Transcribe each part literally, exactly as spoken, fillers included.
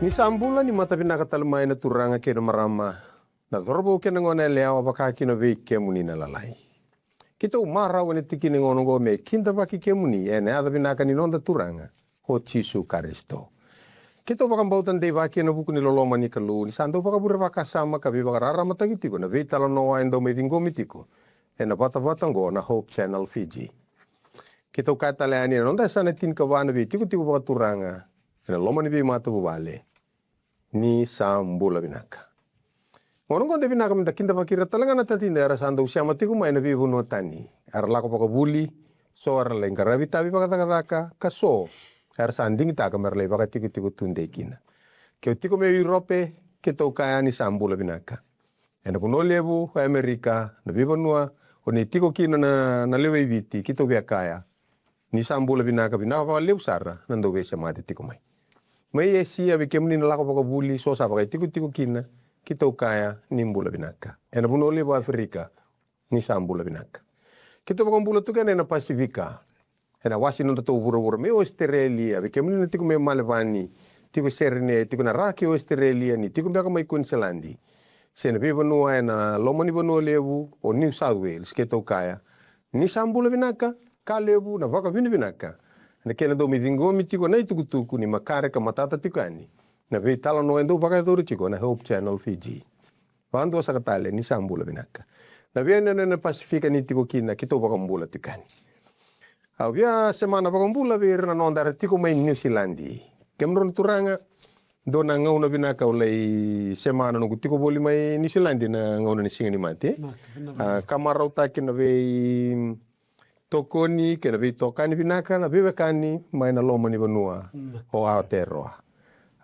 Ni sa bula, ni mata vinaka tale mai na turaga kei na marama, na cauravou kei na gone yalewa, vaka kina vei kemuni na lalai. Keitou marau ena tikina e gauna oqo me kidavaki kemuni ena yaca vinaka ni noda Turaga o Jisu Karisito. Keitou vakabauta deivaki ena vuku ni loloma ni Kalou ni sa dau vakavure vakasama ka veivakararamataki tiko na veitalanoa e dau mai ciqomi tiko ena vatavata oqo na Hope Channel Fiji. Keitou kaya tale yani ena noda yasana tinikava na veitikotiko vakaturaga ena loma ni veimatavuvale. Ni sa bula vinaka. Gauna oqo de vinaka meda kidavaki ira tale ga na tacida era sa dau sema tiko mai na veivanua tani, era lako vakavuli, so era lai qaravi itavi vakacakacaka, ka so era sa digitaka mera lai vakatikotiko tudei kina. Ke o tiko mai Europe, keitou kaya ni sa bula vinaka. Ena vanua levu o Amerika, na veivanua o ni tiko kina na, na lewe i Viti, keitou via kaya ni sa bula vinaka, vinaka vakalevu sara na dau veisemati tiko mai. Mai Esia, vei kemuni na lako vakavuli, so sa vakaitikotiko kina, keitou kaya ni bula vinaka. Ena vanua levu o Aferika, ni sa bula vinaka. Keitou vakabula tu kina ena Pasifika, ena wase ni nodatou vuravura, mai Ositerelia, vei kemuni na tiko mai Malevani, tiko Serene, tiko na ra kei Ositerelia, ni tiko beka mai Kuinisiladi, se na veivanua ena loma ni vanua levu o New South Wales, keitou kaya ni sa bula vinaka. Ka levu na vakavinavinaka ena kena dau mai ciqomi tiko na itukutuku ni makare ka matata tiko yani na veitalanoa e dau vakayacori tiko na Hope Channel Fiji. Vakadua saka tale, ni sa bula vinaka. Na veiyanuyanu ena Pasifika ni tiko kina, keitou vakabula tiko yani. Au via semana vakabula vei ira na noda era tiko mai Niusiladi. Kemudrau na turaga, dua na gauna vinaka au lai semana noqu tiko voli mai Niusiladi na gauna ni Siga ni Mate. Vinaka, vinaka. A, ka marautaki na veitokoni kei na veitokani vinaka na veiwekani mai na loma ni vanua o Aotearoa.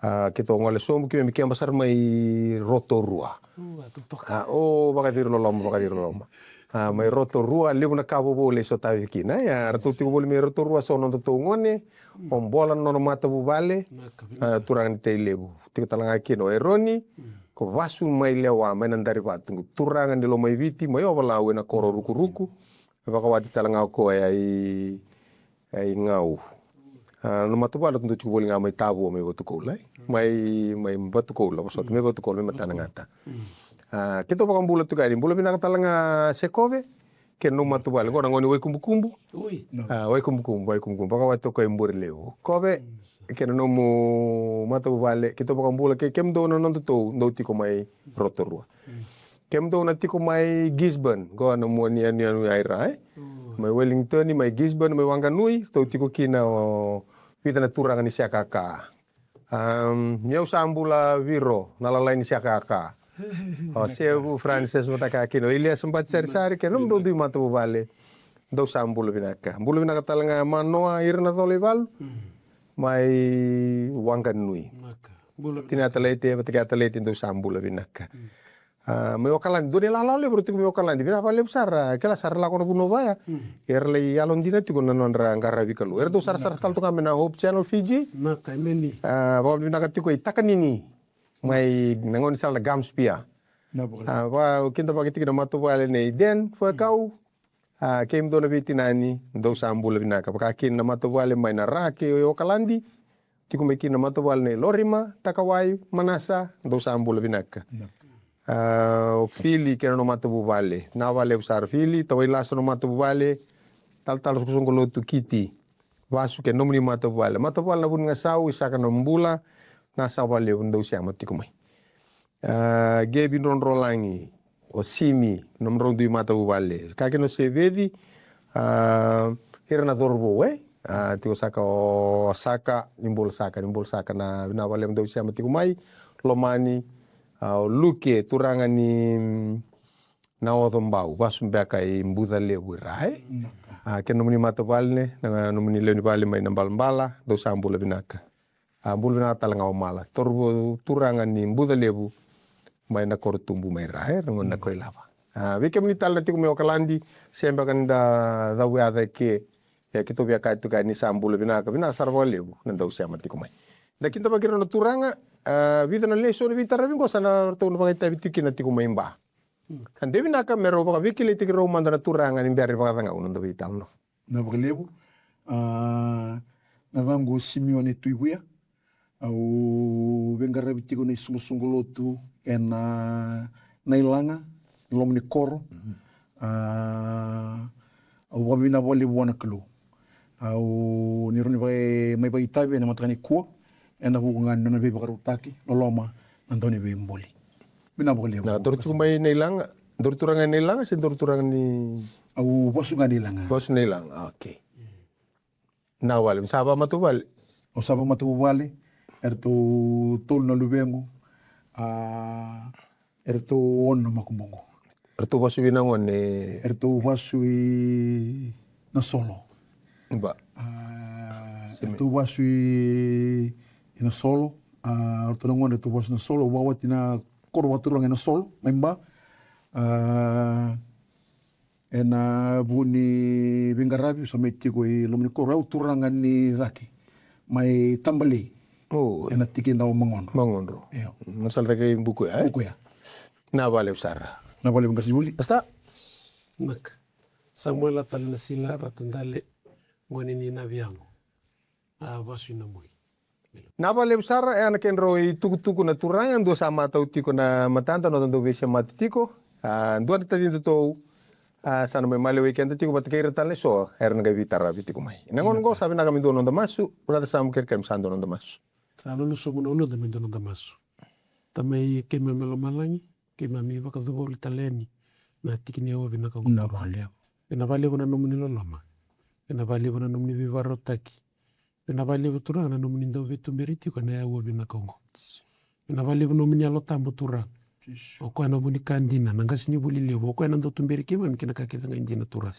A, keitou gole sobu, keimami keba sara mai Rotorua. Ua, totoka. A, o, vakaciri loloma, vakaciri loloma. A, mai Rotorua, levu na ka vovou lai sotavi kina. Ia, ratou tiko voli mai Rotorua so nodatou gone, o Bola na nona matavuvale, vinaka, vinaka. A, turaga ni Tailevu. Tiko tale ga kina o Eroni, ko Vasu mai Lewa, mai Nadarivatu, turaga ni Lomaiviti, mai Ovalau ena koro rukuruku. E vakawati tale ga o koya i, i Gau. A, na matavuvale ratou dau tiko voli ga mai Tavua, mai Vatukoula, e? Mai, mai Vatukoula, vosota, mai Vatukoula, mai Matanagata. A, keitou vakabula tu ga yani, bula vinaka tale ga Sekove, kei na nomu matavuvale, qo na gone Waikubukubu. Ui. A, Waikubukubu, Waikubukubu, vakawati o koya i Burelevu. Kove, kei na nomu matavuvale, keitou vakabula, kei kemudou na nodatou dau tiko mai Rotorua. Kemudou na tiko mai Gisborne, qo na mua ni yanuyanu i ra, e? Mai Wellington, mai Gisborne, mai Wanganui, tou tiko kina o vica na turaga ni C K K. Am, niu sa bula viro, na lalai ni C K K. O Sevu, Francis, vata kaya kina o Elias Batisarisari, kei na nomudou dui matavuvale. Dou sa bula vinaka. Bula vinaka tale ga Manoa, ira na cola i valu. Mai Wanganui. Tina Talete, vata kei Talete, dou sa bula vinaka. A, mai Okaladi, dua na ilala levu era tiko mai Okaladi, vinaka vakalevu sara, kila sara lako na vanua vaya. Era lai yalodina tiko na nodra qaravi Kalou. Era dau sarasara tale toka mai na Hope Channel Fiji. Vinaka, emeni. A, vakavinavinaka tiko i Takanini. Mai na gaunisala na Gamsbia. A, vakakidavaki tiko na matavuvale nei Den Fuekau. A, kemudou na veitinani, dou sa bula vinaka. Vaka kina na matavuvale mai na ra kei Okaladi. Tiko mai kina na matavuvale nei Lorima, Takawai, Manasa, dou sa bula vinaka. A, o Fili kei na nona matavuvale. Vinaka vakalevu sara Fili, Tawailasa na matavuvale. Talatala Soqosoqo Lotu Kiti. Vasu kei na nomuni matavuvale. Matavuvale na Vunigasau, Isaka na bula. Vinaka saka vakalevu dou sema tiko mai. A, Gevi Drodrolagi, o Simi, nomudrau dui matavuvale. Ka kina o Seveci, a, ira na cauravou, e? A, tiko saka o Saka, ni bula Saka, ni bula Saka na vinaka vakalevu dou sema tiko mai. Lomani, a, o Luke, turaga ni, mm, na Oco Bau, vasu beka i Bucalevu i ra, e? A, kei na nomuni matavuvale, na nomuni lewe ni vale mai na Balabala, dou sa bula vinaka. A, bula vinaka tale ga o Mala. Toro, turaga ni Bucalevu mai na koro tubu mai ra, e, na gone na Koilava. A, vei kemuni tale na tiko mai Okaladi, se beka ni da cavuyaca eke, e, keitou via kaya tiko ni sa bula vinaka, vinaka sara vakalevu na dau sema tiko mai. Da kidavaki ira na turaga, a, vica na lesoni veitaravi qo sa na ratou na vakaitavi tiko kina tiko mai Ba. Ka de vinaka me rau vakaveikilaitaki rau mada na turaga ni bera ni vakacagau na noda veitalanoa. Na vakalevu, a, na yacaqu o Simione Tuivuya, Au veiqaravi tiko na isoqosoqo lotu ena Nailaga, loma ni koro. A, au vakavinavinaka vakalevu vua na Kalou. Au ni rawa ni vaka, mai vakaitavi ena mataka nikua ena vuku ga ni nona veivakarautaki, loloma, na dau ni veibuli. Vinaka vakalevu. Na daru tiko mai Nailaga, daru turaga e Nailaga se daru turaga ni... Au vasu ga Nailaga. Vasu Nailaga, okay. Na wale, sa vakamatavuvale? Au sa vakamatavuvale, eratou tolu na luvequ, a, eratou ono na makubuqu. Eratou vasu vei na gone? Eratou vasu i Nasolo. Ba. A, eratou vasu i, i Nasolo, a, eratou na gone eratou vasu i Nasolo, vakawati na koro vakaturaga i Nasolo, mai Ba. A, ena vuku ni veiqaravi, au sa mai tiko i loma ni koro, au turaga ni cake mai Tabalei. O. Ena tikina o Magodro. Magodro. Io. Na sala cake i Bukuya, e? Bukuya. Na valevu sara. Na valevu qasenivuli. Asta? Naka. Samuela tale na sila, Ratu Dale, gone ni Naviyago. A, vasu i Namoi. Na valevu sara, e, na kedrau itukutuku na turaga, dua sa matau tiko na matada, noda dau veisemati tiko. A, dua na tacidatou, a, sa na mai maliwai keda tiko vata kei ira tale eso era na qai veitaravi tiko mai. Na gauna qo sa vinaka me dua noda masu, Brother Samu, kerekere me sa dua noda masu. Sa lolo sobu na uluda me dua noda masu. Tamai keimami mai lomalagi, keimami vakacavoli tale yani na tiki ni yakavi vinaka oqo. Vinaka vakalevu. Vinaka vakalevu na nomuni loloma. Vinaka vakalevu na nomuni veivakarautaki. Vinaka vakalevu Turaga na nomuni dau veituberi tiko ena yakavi vinaka oqo. Vinaka vakalevu nomuni Yalo Tabu Turaga. O koya na vu ni ka dina, na qasenivuli levu, o koya na dau tuberi keimami kei na ka kece ga e dina Turaga.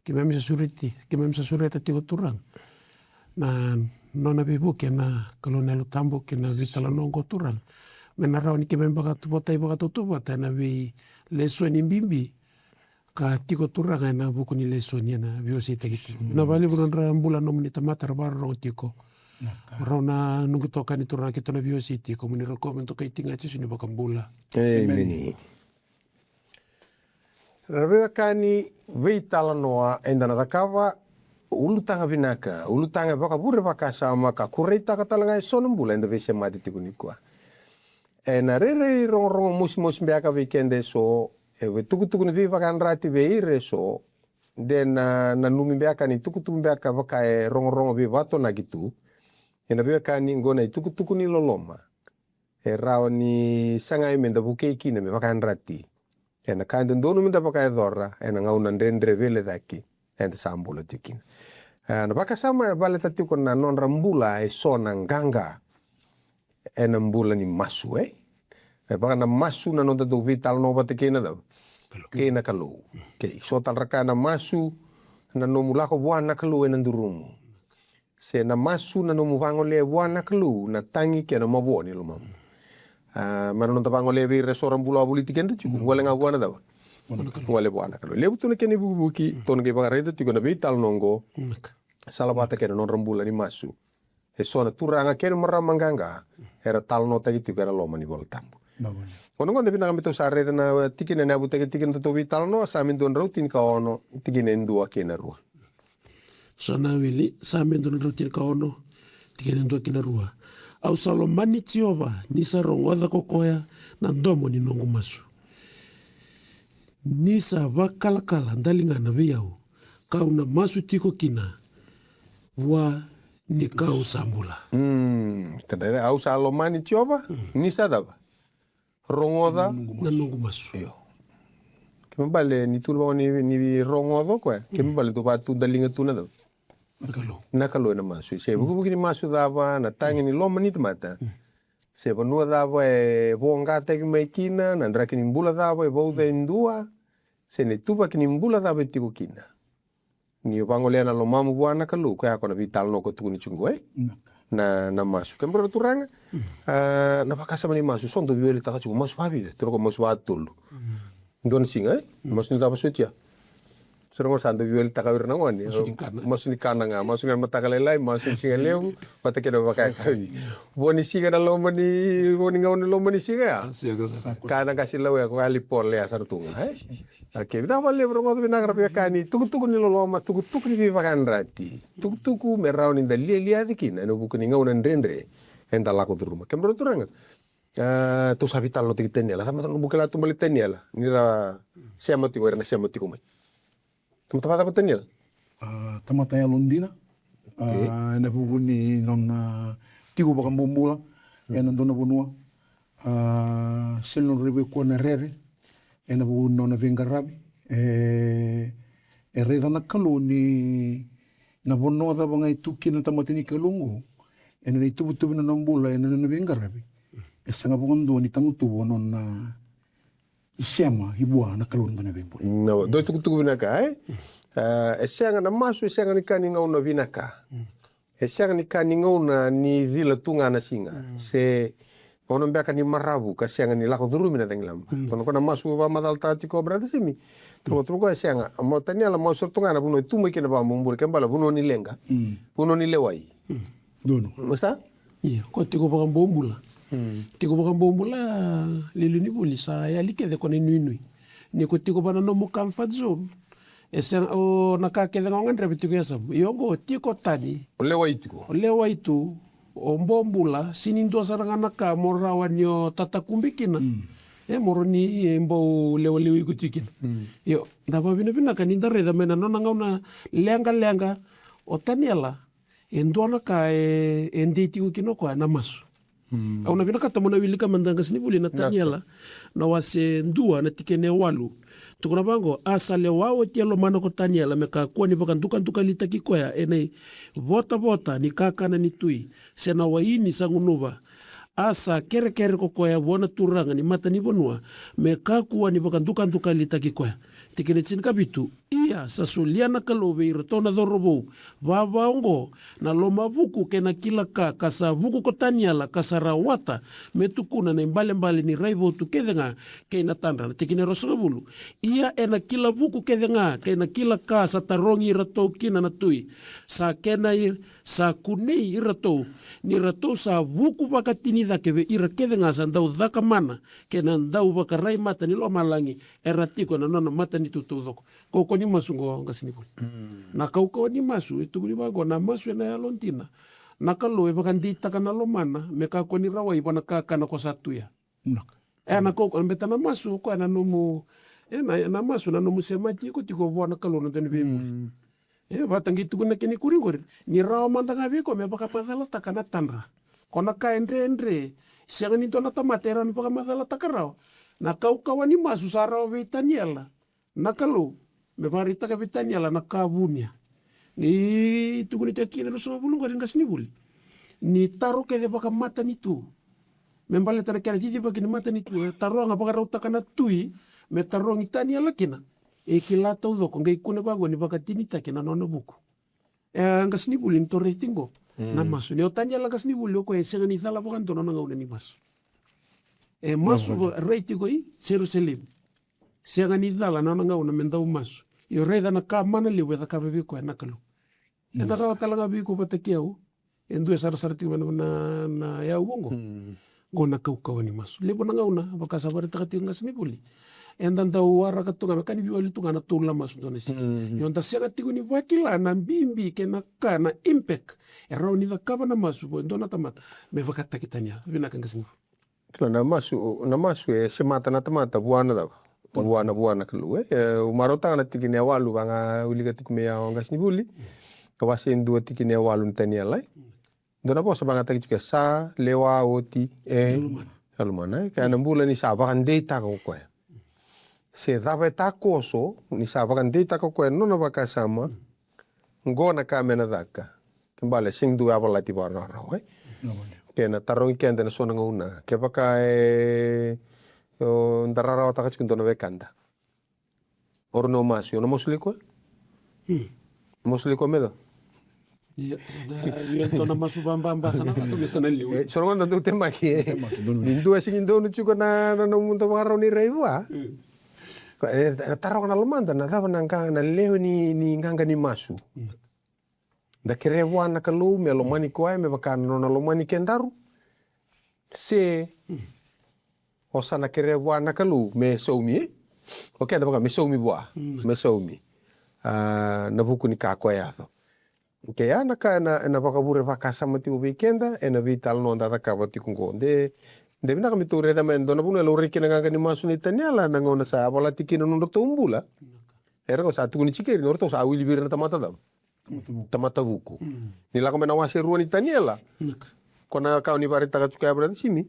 Keimami sa sureti, keimami sa sureta tiko Turaga na nona veivuke na Kalou na Yalo Tabu kei na veitalanoa oqo Turaga. Me na rawa ni keimami vakatauvatani vakatautauvata ena veilesoni bibi ka tiko Turaga ena vuku ni lesoni ena veiwaseitaki tiko. Vinaka vakalevu na nodra bula nomuni tamata ra vakarorogo tiko. Rau na noqu itokani Turaga keitou na veiwasei tiko, mo ni rokovi me dokai tiko ga Jisu na iVakabula. Emeni. Ra veiwekani, veitalanoa eda na cakava, ulutaga vinaka, ulutaga e vakavure vakasama ka kureitaka tale ga eso na bula eda veisemati tiko nikua. Ena rairai rogorogo mosimosi beka vei keda eso, e veitukutuku ni veivakayadrati vei ira eso, de na nanumi beka ni tukutuku beka vaka e rogorogo veivakatonaki tu. Ena veiwekani, qo na itukutuku ni loloma e rawa ni sagai meda vukei kina me vakayadrati ena ka e dodonu meda vakayacora ena gauna dredre veilecaki eda sa bula tiko kina. E, na vakasama e baleta tiko na nodra bula eso na qaqa ena bula ni masu, e? E vaka na masu na noda dau veitalanoa vata kei na cava? Kei na Kalou. Kei so tale ra ka na masu, na nomu lako vua na Kalou ena durumu. Se na masu na nomu vagolea vua na Kalou na tagi kei na mavoa ni lomamu. A, mai na noda vagolea vei ira eso ra bula wavoliti keda tiko. Gole ga vua na cava? Gole vua na Kalou. Levu tu na kena ivukivuki, tou na qai vakaraica tiko na veitalanoa oqo. Salavata kei na nodra bula ni masu eso na turaga kei na marama qaqa era talanoataki tiko ena loma ni Vola Tabu. Gauna oqo da vinaka me tou sa raica na tikina ena yavutaki tiko na nodatou veitalanoa, Same dua drau tinikaono, tikina e dua kei na rua. Sa na wili, Same dua drau tinikaono, tikina e dua kei na rua. Au sa lomani Jiova, ni sa rogoca ko koya na domo ni noqu masu. Ni sa vakalakala daligana vei au, kau na masu tiko kina vua ni kau sa bula. Mm, tadra, au sa lomani Jiova, ni sa cava? Rogoca na noqu masu. Io. Kena ibalebale ni tu vaka ni, ni rogoca o koya. Kena ibalebale dou vakatu daliga tu na cava? Na Kalou. Na Kalou ena masu. Se vukivuki ni masu cava, na tagi ni loma ni tamata. Se vanua cava e voqataki mai kina, na draki ni bula cava e vauca e dua, se na ituvaki ni bula cava e tiko kina. Ni vagolea na lomamu vua na Kalou, koya ko na veitalanoa ko tukuni tiko qo, e? Na, na masu. Kena ibalebale turaga, a, na vakasama ni masu, so dau veiwalitaka tiko, masu vavica, tiko ko masu vatolu. Dua na siga, e? Masu ni cava sotia? So na gone sa dau veiwalitaka o ira na gone. Masu ni kana. Masu ni kana ga, masu ga na mataka lailai, masu ni siga levu, vata kei na vakayakavi. Vo ni siga na loma ni, vo ni gauna na loma ni siga ya. Kana qase lauya, ko kali pole ya sa na tu ga, e? Okay, vinaka vakalevu, rogoca vinaka ra veiwekani, tukutuku ni loloma, tukutuku ni veivakayadrati, tukutuku me rawa ni da lialiaci kina ena vuku ni gauna dredre eda lako curuma. Kemudrau turaga, a, tou sa veitalanoataki Taniela. Tamata na bukela tu mai Taniela. Ni ra sema tiko, era na sema tiko mai. Tamata vacava Taniela? A, tamata yalodina. A, ena vuku ni nona tiko vakabobula ena dua na vanua. A, sega ni nona rairai koya na rere ena vuku ni nona veiqaravi. E, e raica na Kalou ni na vanua cava ga e tu kina na tamata ni Kalou oqo, ena ituvatuva ni nona bula, ena nona veiqaravi, e sega vakadua ni tagutuva nona isema i vua na Kalou na dua na veibuli. Na dua itukutuku vinaka, e? A, e sega na masu, e sega ni ka ni gauna vinaka. E sega ni ka ni gauna ni cila tu ga na siga. Se gauna beka ni maravu ka sega ni lako curumi na cagilaba. Kona ko na masu vakamacalataka tiko o brother Simi. Turuga, turuga, e sega. Mo Taniela, masu tu ga na vanua e tu mai kina vakabobula, ke bala vanua ni leqa. Vanua ni lewai. Donu. Masta? Ia, ko tiko vakabobula. Tiko vakabobula, liuliu ni vuli sa yali kece ko na inuinui. Ni ko tiko va na nomu comfort zone. E sega, o na ka kece ga o gadreva tiko e yasamu. Io, oqo tiko tani. O lewai tiko. O lewai tu, o bobula, sega ni dua sara ga na ka mo rawa ni o tatakube kina. E mo rawa ni, e, bau lewalewa iko tiko kina. Io, da vavinavinaka ni da raica mai na nona gauna leqaleqa o Taniela. E dua na ka e, e dei tiko kina o koya na masu. Au na vinakata mo na wilika mada qasenivuli na Taniela na wase dua na tikina e walu. Tukuna vaqo, a sa lewa oti e lomana ko Taniela me kakua ni vakadukadukalitaki koya ena ivotavota ni kakana ni tui, se na waini sa gunuva. A sa kerekere ko koya vua na turaga ni matanivanua me kakua ni vakadukadukalitaki koya. Tikina e tinikavitu, ia sa solia na Kalou vei iratou na cauravou vava oqo na lomavuku kei na kila ka, ka sa vuku ko Taniela, ka sa rawata me tukuna na ibalebale ni raivotu kece ga kei na tadra. Na tikina e ruasagavulu, ia ena kila vuku kece ga kei na kila ka sa tarogi iratou kina na tui, sa kena i, sa kunei iratou, ni ratou sa vuku vakatini cake vei ira kece ga sa dau cakamana kei na dau vakarai mata ni lomalagi era tiko ena nona matanitu taucoko. Kaukauwa ni masu oqo qasenivuli. Na kaukauwa ni masu, e tukuni vaqo, na masu ena yalodina. Na Kalou e vakadeitaka na lomana me kakua ni rawai vua na kakana ko sa tuya. E na kaukauwa, beta na masu o koya na nomu, e na, na masu na nomu semati iko tiko vua na Kalou na dua ni veibuli. E vata qai tukuna na kena ikuri qori, ni rawa mada ga vei koya me vakamacalataka na tadra. Ko na ka e dredre, sega ni dua na tamata e rawa ni vakamacalataka rawa. Na kaukauwa ni masu sa rawa vei Taniela na Kalou me vakaraitaka vei Taniela na ka vunia. Ni tukuni tiko kina na ruasagavulu qori qasenivuli, ni taro kece vakamatanitu me baleta na kena cicivaki ni matanitu, e taroga vakarautaka na tui me tarogi Taniela kina. E kila taucoko, qai kune vaqo ni vakatinitaki na nona vuku. E qasenivuli ni toreti qo na masu. Ni o Taniela qasenivuli o koya e sega ni cala vakadua na nona gauna ni masu. E masu rai tiko i Jerusalemi. Sega ni cala na nona gauna me dau masu. Io, raica na ka mana levu e cakava vei koya na Kalou. Ena rawa tale ga vei iko vata kei au. E dua e sarasara tiko mai na, na yau oqo. Qo na kaukauwa ni masu. Levu na gauna, vaka sa vakaraitaka tiko qasenivuli, eda dau waraka tu ga me ka ni veiwali tu ga na tolu na masu dua na siga. Io, da sega tiko ni vakila na bibi kei na ka, na impact e rawa ni cakava na masu vua e dua na tamata me vakataki Taniela. Vinaka qasenivuli. Kila na masu, na masu e semata na tamata vua na cava? Vua na, vua na Kalou, e. E, au marautaka na tikina e walu, vaka ga wilika tiko mai ya o qasenivuli. Ka wase dua tikina e walu ni Taniela, e. Dua na vosa vakayagataki tiko e sa lewa oti e lomana, e. Ka na bula ni sa vakadeitaka ko koya. Se cava e takoso, ni sa vakadeitaka ko koya na nona vakasama, qo na ka me na caka. Ke bale sega ni dua e yavalati vakarawarawa, e? Ke na tarogi keda ena so na gauna. Kevaka e, o, da rarawataka tiko dua na wekada. O rawa ni o masu, o na masu lei koya? Masu lei koya me cava? Ia, sa da, ia, dua na masu vababa sa na vaka me sa na liu. E, so na gauna dau temaki, e. Ni dua e sega ni donu tiko na, na, na nomuda vakarau ni rai vua. E, e taroga na lomada, na cava na qa-, na lewe ni, ni qaqa ni masu. Da kerea vua na Kalou me lomani koya me vaka na nona lomani kedaru. Se o sa na kerea vua na Kalou me saumi, e? O keda vaka me saumi vua, me saumi. A, na vuku ni ka koya yaco. Ke ya na ka ena, ena vakavure vakasama tiko vei keda ena veitalanoa da cakava tiko qo. De, de vinaka me tou raica mai e dua na vanua e laurai kina qaqa ni masu nei Taniela na gauna sa yavalati kina nodratou bula. Era qo sa tukuni tiko keri nodratou sa wili vei ira na tamata cava? Tamata vuku. Tamata vuku. Ni lako mai na wase rua ni Taniela. Ko na ka o ni vakaraitaka tiko ya, Brother Simi.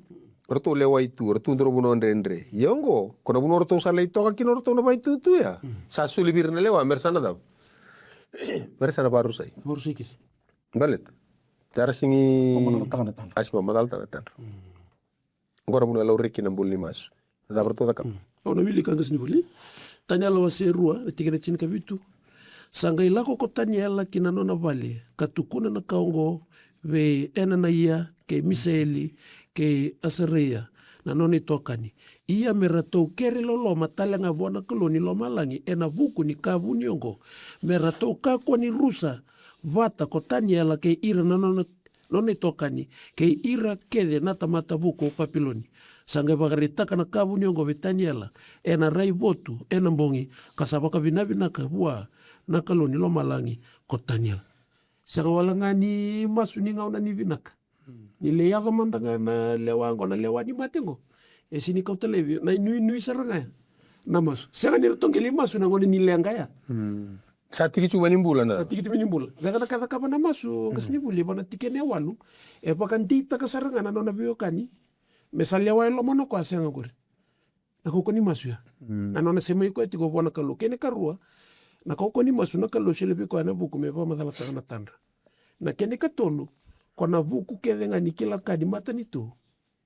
Ratou lewai tu, ratou dua na vanua dredre. Ia oqo, ko na vanua ratou sa lai toka kina o ratou na vaitutu ya. Sa soli vei ira na lewa, mera sa na cava? Mera sa na vakarusai. Vakarusai kece. Baleta. Era sigi. Vamacala taka na tadra. A sigi vamacala taka na tadra. Oqo na vanua e laurai kina na bula ni masu. Cava ratou cakava? Au na wilika, qasenivuli. Taniela wase rua, na tikina tinikavitu. Sa qai lako ko Taniela ki na nona vale, ka tukuna na ka oqo vei Enanaia, kei Misaeli, kei Asaraia, na nona itokani. Ia me ratou kere loloma tale ga vua na Kalou ni lomalagi ena vuku ni ka vuni oqo. Me ratou kakua ni rusa vata ko Taniela kei ira na nona nona itokani, kei ira kece na tamata vuku o Papiloni. Sa qai vakaraitaka na ka vuni oqo vei Taniela ena raivotu ena bogi, ka sa vakavinavinaka vua na Kalou ni lomalagi ko Taniela. Sega wale ga ni masu ni gauna ni vinaka. Ni lai yaco mada ga na lewa qo, na lewa ni mate qo, e sega ni kauta laivi, na inuinui sara ga ya na masu. Sega ni ratou qai lai masu na gauna ni leqa ya. Sa tiki tu mai ni bula na. Sa tiki tu mai ni bula. Vaka na ka e cakava na masu, qasenivuli, vaka na tikina e walu. E vakadeitaka sara ga na nona veiwekani me sa lewa e lomana o koya, sega qori. Na kaukaua ni masu ya. Na nona semai koya tiko vua na Kalou. Kena ikarua, na kaukaua ni masu, na Kalou solia vei koya na vuku me vakamacalataka na tadra. Na kena ikatolu, ko na vuku kece ga ni kila ka ni matanitu.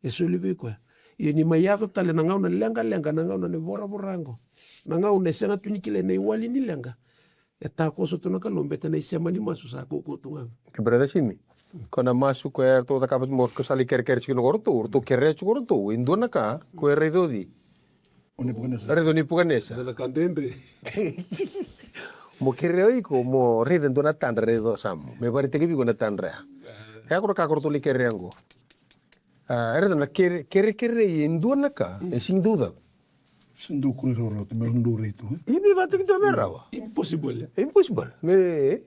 E soli vei koya. Ia ni mai yaco tale na gauna leqaleqa, na gauna ni voravora qo, na gauna e sega tu ni kilai na iwali ni leqa, e takoso tu na Kalou, beta na isema ni masu sa kaukaua tu ga. Ke Brother Simi, ko na masu ko eratou cakava tu, mo ko sa lai kerekere tiko na ko ratou, ratou kerea tiko ratou e dua na ka ko e raica o cei? O Nepukanesa. Raica o Nepukanesa. Dua na ka dredre. Mo kerea o iko mo raica e dua na tadra, raica o Samu me vakaraitaki vei iko na tadra ya. E a ko na ka ko ratou lai kerea qo. A, era na kere, kerekere e dua na ka e sega ni dau cava. Sega ni dau kune raurau tu, me dau rai tu, e? Ia me vakataki tu me rawa. Impossible. Impossible. Me,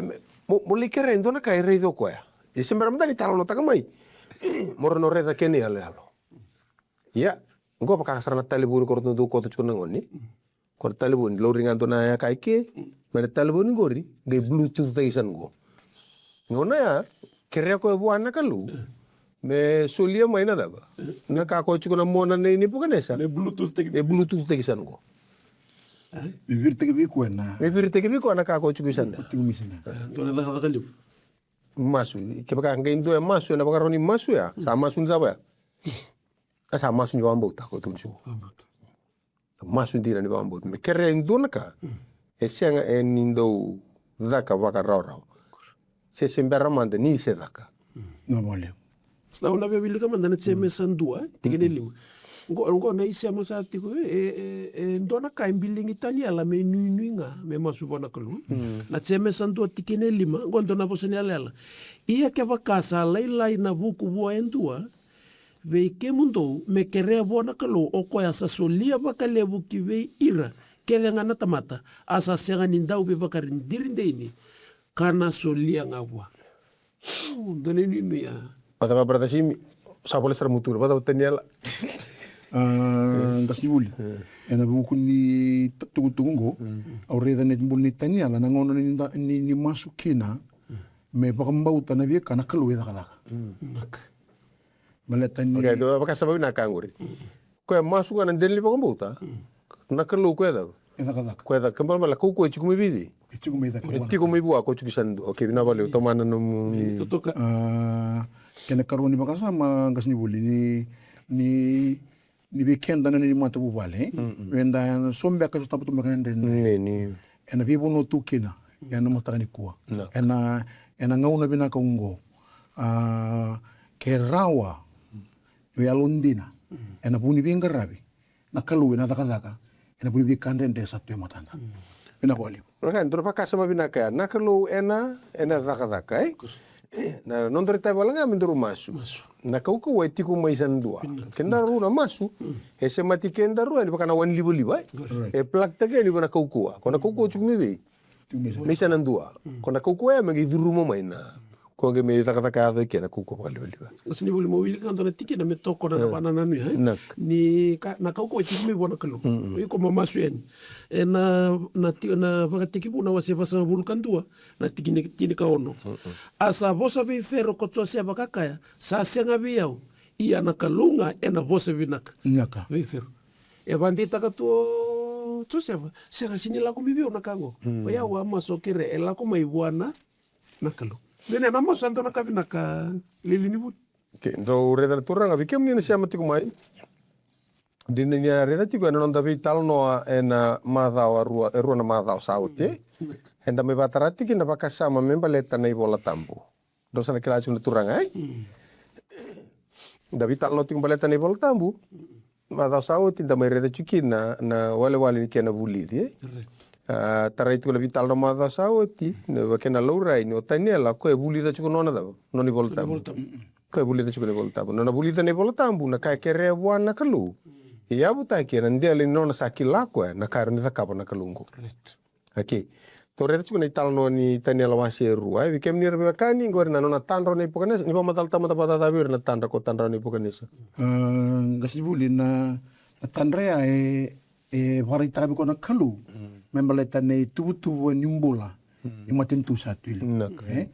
me, mo, mo lai kerea e dua na ka e raica o koya. E se bera mada ni talanoataka mai. Mo ra na raica kena iyaloyalo. Ia, qo vaka sara na talevoni ko ratou dau koto tiko na gone. Ko na talevoni, lauri ga dua na yaka i ke, mai na talevoni qori, qai Bluetooth taki sara qo. Gauna ya, kerea koya vua na Kalou me solia mai na cava? Na ka ko tiko na mona nei Nepukanesa. Me Bluetooth taki. Me Bluetooth taki sara qo. Me viritaki vei koya na. Me viritaki vei koya na ka ko tiko i sara. Tiko mai sara. Dua na cakacaka levu. Masu, kevaka qai dua e masu, ena vakarau ni masu ya, sa masu ni cava ya? A sa masu ni vakabauta, ko tukuni tiko. Masu dina ni vakabauta. Me kerea e dua na ka e sega e ni dau caka vakarawarawa. Se se bera mada ni se caka. Na vale. Sa au na via wilika mada na Jemesa dua, e, tikina e lima. Qo, qo na isema sa tiko, e, e, e dua na ka e biligi Taniela me nuinui ga me masu vua na Kalou. Na Jemesa dua tikina e lima, qo dua na vosa ni yalayala. Ia kevaka sa lailai na vuku vua e dua vei kemudou me kerea vua na Kalou, o koya sa solia vakalevu ki vei ira kece ga na tamata, a sa sega ni dau veivakaridiridei ni ka na solia ga vua. Au, dua na inuinui ya. Vacava, Brother Simi? Sa voleka sara mutu, vacava Taniela? A, qasenivuli. Ena vuku ni tukutuku qo, au raica na bula nei Taniela, na gauna ni, ni, ni masu kina me vakabauta na veika na Kalou e cakacaka. Baleta ni. Okay, dua vakasama vinaka qori. Koya masu ga na dela ni vakabauta. Na Kalou koya cava? E cakacaka. Koya caka, kena ibalebale kaukauwa e tiko mai vei cei? E tiko mai caka. E tiko mai vua, ko tiko i sara dua. Okay, vinaka vakalevu, tomana nomu. Totoka. A, kena ikarua ni vakasama, qasenivuli, ni, ni, ni vei keda na ni matavuvale, e? Eda so beka so taba tu beka na dredre. Ena veivanua tu kina ena mataka nikua. Ena, ena gauna vinaka oqo. A, ke rawa o yalodina ena vu ni veiqaravi, na Kalou ena cakacaka ena vu ni veika dredre sa tu e matada. Vinaka vakalevu. Vinaka, dua na vakasama vinaka ya. Na Kalou ena, ena cakacaka, e? Na nodaru itavi wale ga me daru masu. Na kaukauwa e tiko mai sara dua. Kedaru na masu e semati kedaru yani vaka na wanilivaliva, e? E plug-taki yani vua na kaukauwa. Ko na kaukauwa tiko mai vei? Tiko mai sa. Mai sa na dua. Ko na kaukauwa ya me qai curuma mai na. Ko qai mai cakacaka yaco i ke na kaukauwa vakalivaliva. Qase ni vuli, mo wilika ga dua na tikina me tokona na vakanananu ya, e? Naka. Ni ka, na kaukauwa e tiko mai vua na Kalou. Iko mo masu yani. E na, na ti-, na Vakatekivu na wase vasagavulu ka dua, na tikina tinikaono. A sa vosa vei Fero ko Josefa ka kaya, sa sega vei au, ia na Kalou ga ena vosa vinaka. Vinaka. Vei Fero. E vakadeitaka tu o Josefa, sega, sega ni lako mai vei au na ka oqo. O yau a masu, au kerea e lako mai vua na, na Kalou. Dina, na masu sa dua na ka vinaka, Lili ni vuli. Ke drau raica na turaga, vei kemuni na sema tiko mai. Dina ni a raica tiko ena noda veitalanoa ena macawa rua, e rua na macawa sa oti. Eda mai vakatara tiko na vakasama me baleta na iVola Tabu. Drau sa na kila tiko na turaga, e? Da veitalanoa tiko baleta na iVola Tabu. Macawa sa oti da mai raica tiko kina na walewale ni kena vulici, e? A, tarai tiko na veitalanoa macawa sa oti, na vaka kena laurai ni o Taniela, o koya e vulica tiko nona cava? Nona iVola Tabu. Ko e vulica tiko na iVola Tabu. Nona vulica na iVola Tabu, na ka e kerea vua na Kalou. E yavutaki ena dela ni nona sa kila o koya na ka e rawa ni cakava na Kalou oqo. Okei. Tou raica tiko na italanoa ni Taniela wase e rua, e, vei kemuni ira veiwekani, qori na nona tadra o Nepukanesa, ni vakamacalataka mada vakacaca vei ira na tadra ko tadra o Nepukanesa. A, qase ni vuli, na, na tadra ya e, e vakaraitaka vei koya na Kalou me baleta na ituvatuva ni bula ni matanitu sa tu i liu. E?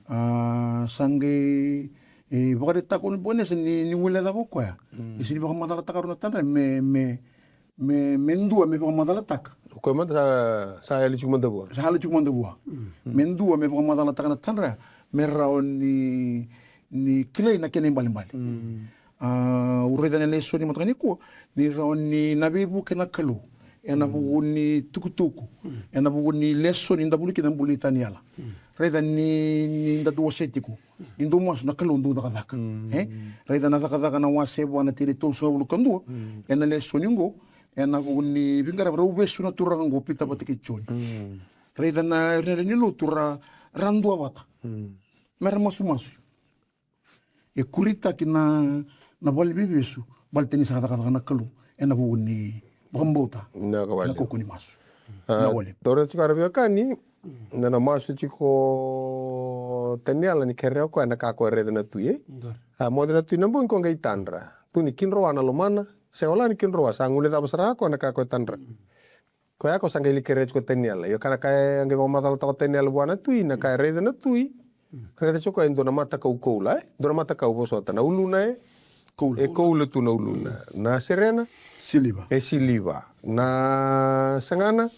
A, sa qai, e, vakaraitaka o Nepukanesa ni, ni guilecava o koya. E sega ni vakamacalataka rawa na tadra me, me, me, me dua me vakamacalataka. O koya mada sa, sa yali tiko mada vua. Sa yali tiko mada vua. Me dua me vakamacalataka na tadra, me rawa ni, ni kilai na kena ibalebale. A, au raica na lesoni mataka nikua, ni rawa ni na veivuke na Kalou ena vuku ni tukutuku, ena vuku ni lesoni da vuli kina na bula ni Taniela. Raica ni, ni da dau wasea tiko. Ni dau masu na Kalou dau cakacaka. E? Raica na Cakacaka na wase va na tikina e tolusagavulu ka dua. Ena lesoni oqo, ena vuku ni veiqaravi rau vesu na turaga oqo, Pita vata kei Joni. Raica na, ira na lewe ni lotu ra, ra duavata. Me ra masumasu. E kuritaki na, na valeniveivesu, baleta ni sa cakacaka na Kalou ena vuku ni vakabauta. Na ka wale. Ena kaukaua ni masu. A, na wale. Tou raica tiko, ira veiwekani, na, na masu tiko o Taniela ni kerea o koya na ka ko e raica na tui, e? A, moce na tui na bogi, ko qai tadra. Tukuni kidroa na lomana, se wale ni kidroa, sa guilecava sara o koya na ka ko e tadra. Koya ko sa qai lai kerea tiko o Taniela. Io, ka na ka e qai vakamacalataka o Taniela vua na tui, na ka e raica na tui. Raica tiko o koya e dua na matakau koula, e? Dua na matakau, vosota, na uluna, e? Koula. E koula tu na uluna. Na serena? Siliva. E siliva. Na sagana?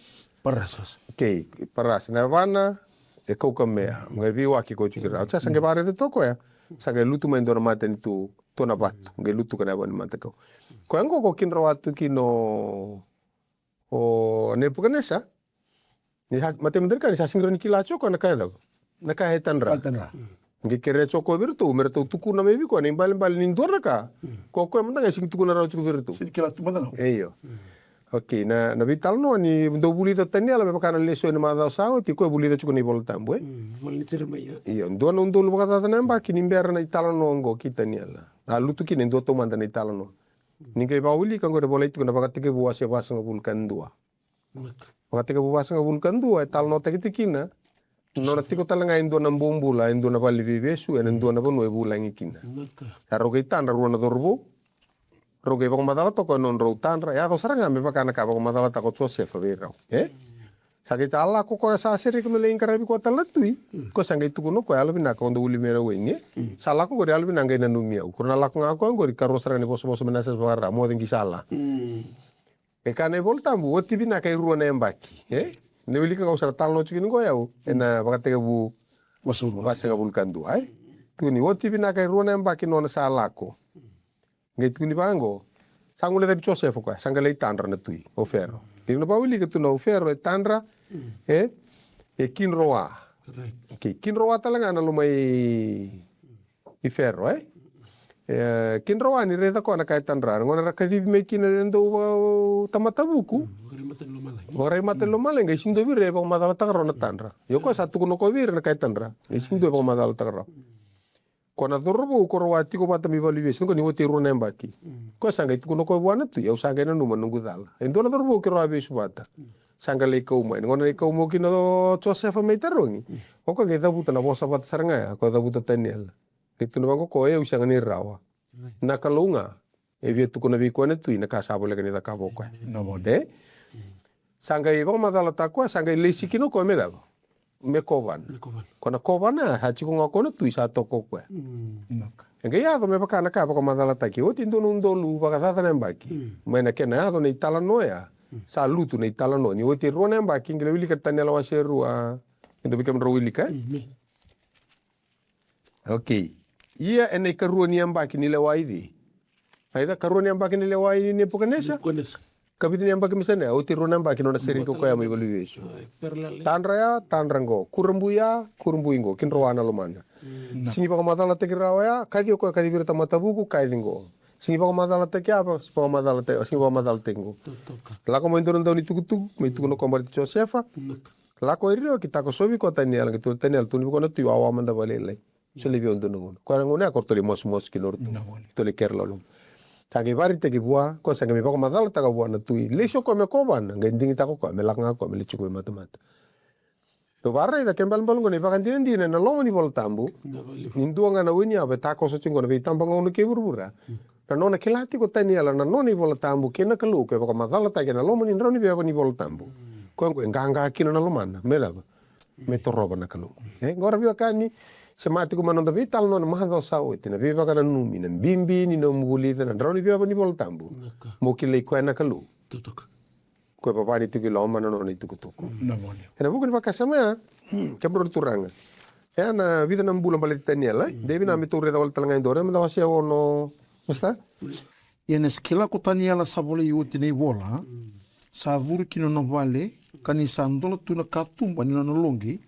Parasa. Okei, parasa. Na yavana? E kaukamea. Qai veiwaki ko tiko kina. Sa, sa qai vakaraica toka o koya. Sa qai lutu mai e dua na matanitu, tu na vatu. Qai lutuka na yavana ni matakau. Koya oqo ko kidroa tu kina o o Nepukanesa, ni sa, matai mada ni ka, ni sa sega ni rawa ni kila tiko o koya na ka e cava? Na ka e tadra. Ka e tadra. Qai kerea tiko o koya vei iratou me ratou tukuna mai vei koya na ibalebale ni dua na ka ko koya mada ga e sega ni tukuna rawa tiko vei iratou. Sega ni kila tu mada ga. Io. Okei, na, na veitalanoa ni dau vulica o Taniela me vaka na lesoni ni macawa sa oti, koya e vulica tiko na iVola Tabu, e? Io, dua na udolu vakacaca na yabaki ni bera na italanoa oqo kei Taniela. A lutu kina e dua taumada na italanoa. Ni qai vakawilika oqori e volai tiko na Vakatekivu wase vasagavulu ka dua. Vakatekivu vasagavulu ka dua e talanoataki tiko kina na nona tiko tale ga e dua na bobula, e dua na valeniveivesu ena dua na vanua e vulagi kina. A rau qai tadra rua na cauravou. Rau qai vakamacala toka e nodrau tadra. Yaco sara ga me vaka na ka vakamacalataka o Josefa vei rau, e? Sa qai ta lako koya, sa sereki me lai qaravi koya tale na tui. Koya sa qai tukuna o koya, yalovinaka, o dau uli mai na waini, e? Sa lako oqori, yalovinaka, qai nanumi au. Ko na lako ga o koya oqori, karua sara ga ni vosavosa mai na yasayasa vakarau, moce qai sa la. E kaya na iVola Tabu, oti vinaka e rua na yabaki, e? Ni wilika ga, au sa na talanoa tiko kina oqo o yau ena Vakatekivu vasagavulu ka dua, e? Tukuni oti vinaka e rua na yabaki nona sa lako. Qai tukuni vaqo, sa guilecavi Josefa o koya, sa qai lai tadra na tui, o Fero. Qai na vakawilika tu na o Fero e tadra, e, e kidroa. Okei, kidroa tale ga na loma i, i Fero, e? E, kidroa ni raica koya na ka e tadra. Na gauna era kacivi mai kina e dua na tamata vuku, vakarai mata ni lomalagi, qai sega ni dua vei ira e vakamacalataka rawa na tadra. Ia o koya sa tukuna o koya vei ira na ka e tadra. Qai sega ni dua e vakamacalataka rawa. Ko na cauravou ko rau a tiko vata mai valeniveivesu, qo ni oti e rua na yabaki. Koya sa qai tukuna o koya vua na tui, au sa qai nanuma na noqu cala. E dua na cauravou keirau a vesu vata. Sa qai lai kau mai. Na gauna lai kau mai kina o Josefa me tarogi. O koya qai cavuta na vosa vata sara ga ya, o koya cavuta o Taniela. Qai tukuna vaqo o koya, o yau sega ni rawa. Na Kalou ga e via tukuna vei koya na tui na ka sa voleka ni cakava o koya. Na vole. E? Sa qai vakamacalataka o koya, sa qai lesi kina o koya me cava? Me kovana. Me kovana. Ko na kovana, sa tiko ga o koya na tui, sa toka o koya. Mm. Vinaka. E qai yaco me vaka na ka vakamacalataki. Oti e dua na udolu vakacaca na yabaki. Mm. Mai na kena yaco na italanoa ya. Mm. Sa lutu na italanoa. Ni oti e rua na yabaki, qai lai wilika Taniela wase rua. E dua vei kemudrau wilika, e? Mm, me. Okay. Ia ena ikarua ni yabaki ni lewa i Cei. Aica, karua ni yabaki ni lewa i Nepukanesa. Nepukanesa. Ka vica ni yabaki me sa na ya, oti rua na yabaki nona sereki o koya mai valeniveivesu. Ai, parallel, e? Tadra ya, tadra qo. Kurabui ya, kurabui qo. Kidroa na lomana. Mm. Sigi vakamacalataki rawa ya, kaci o koya, kaci vei ira tamata vuku, kaci qo. Sigi vakamacalataki ya, vakamacalataki, sigi vakamacalataki qo. Totoka. Lako mai dua na dau ni tukutuku, mai tukuna o koya baleti Josefa. Vinaka. Lako i Rio, ki takosovi koya o Taniela, qai tukuna o Taniela, tukuna vei koya na tui, wawa mada vakalailai. Solia vei au dua na gauna. Koya na gauna ya, ko ratou lai masumasu kina o ratou. Na vole. Ratou lai kere loloma. Sa qai vakaraitaki vua, koya sa qai mai vakamacalataka vua na tui. Lesi o koya me kovana, qai digitaka o koya, me lako ga o koya, me lai tiko mai matamata. Tou vakaraica, kena ibalebale qo na ivakadinadina ena loma ni Vola Tabu. Na vale. Ni dua ga na wai ni yava e takoso tiko qo ena veitabagauna kei vuravura. Mm. Na nona kila tiko o Taniela na nona iVola Tabu kei na Kalou, ke vakamacalataki ena loma ni drau ni veva ni Vola Tabu. Mm. Koya qo e qaqa kina na lomana. Me cava? Me torova na Kalou. E, qo ra veiwekani, sema tiko mai na noda veitalanoa na macawa sa oti, na veivakananumi, na bibi ni nomu vulica na drau ni veva ni Vola Tabu. Vinaka. Mo kilai koya na Kalou. Totoka. Koya e vavani tiko i loma na nona itukutuku. Na vale. Ena vuku ni vakasama ya, kemudrau na turaga. E na vica na bula baleti Taniela, e? Mm. Dei vinaka me tou raica wale tale ga e dua, raica mada wase ono, Master? Ia ni sa kila ko Taniela sa volai oti na ivola, sa curu ki na nona vale, ka ni sa dola tu na katuba ni nona loqi,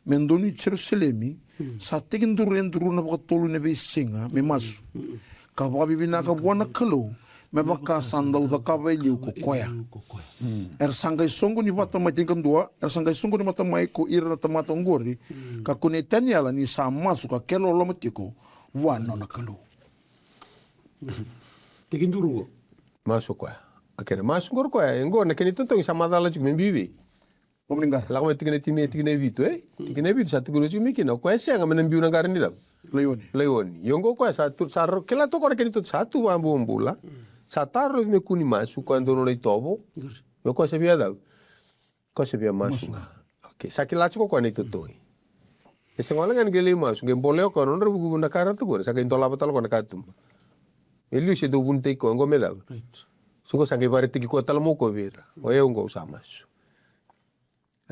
me donuya i Jerusalemi, sa tekiduru e duru na vakatolu na veisiga me masu, ka vakavinavinaka vua na Kalou, me vaka sa dau cakava e liu ko koya. Era sa qai soqoni vata mai, tinikadua, era sa qai soqoni vata mai ko ira na tamata oqori, ka kunei Taniela ni sa masu ka kere loloma tiko vua na nona Kalou. Tekiduru qo. Masu o koya. A kena masu qori o koya, e qo na kena itotogi sa macala tiko me biu i vei? Loma ni qara. Lako mai tikina tini, tikina e vitu, e? Tikina e vitu sa tukuna tiko mai kina o koya e sega me na biu na qara ni cava? Laioni. Laioni. Io qo o koya sa tu, sa ro, kila toka na kena itotogi, sa tu vakabobula. Sa tarovi me kua ni masu, koya dua nona itovo. Me koya sa via cava? Koya sa via masu ga. Masu ga. Okay, sa kila tiko o koya na itotogi. E sega wale ga ni qai lai masu, qai bolea o koya na nodra vukuvuku na ka ra tukuna, sa qai dolava tale o koya na katuba. E liu se dau vunitaki koya qo me cava? Right. So qo sa qai vakaraitaki koya tale mai o koya vei ira. O yau qo au sa masu.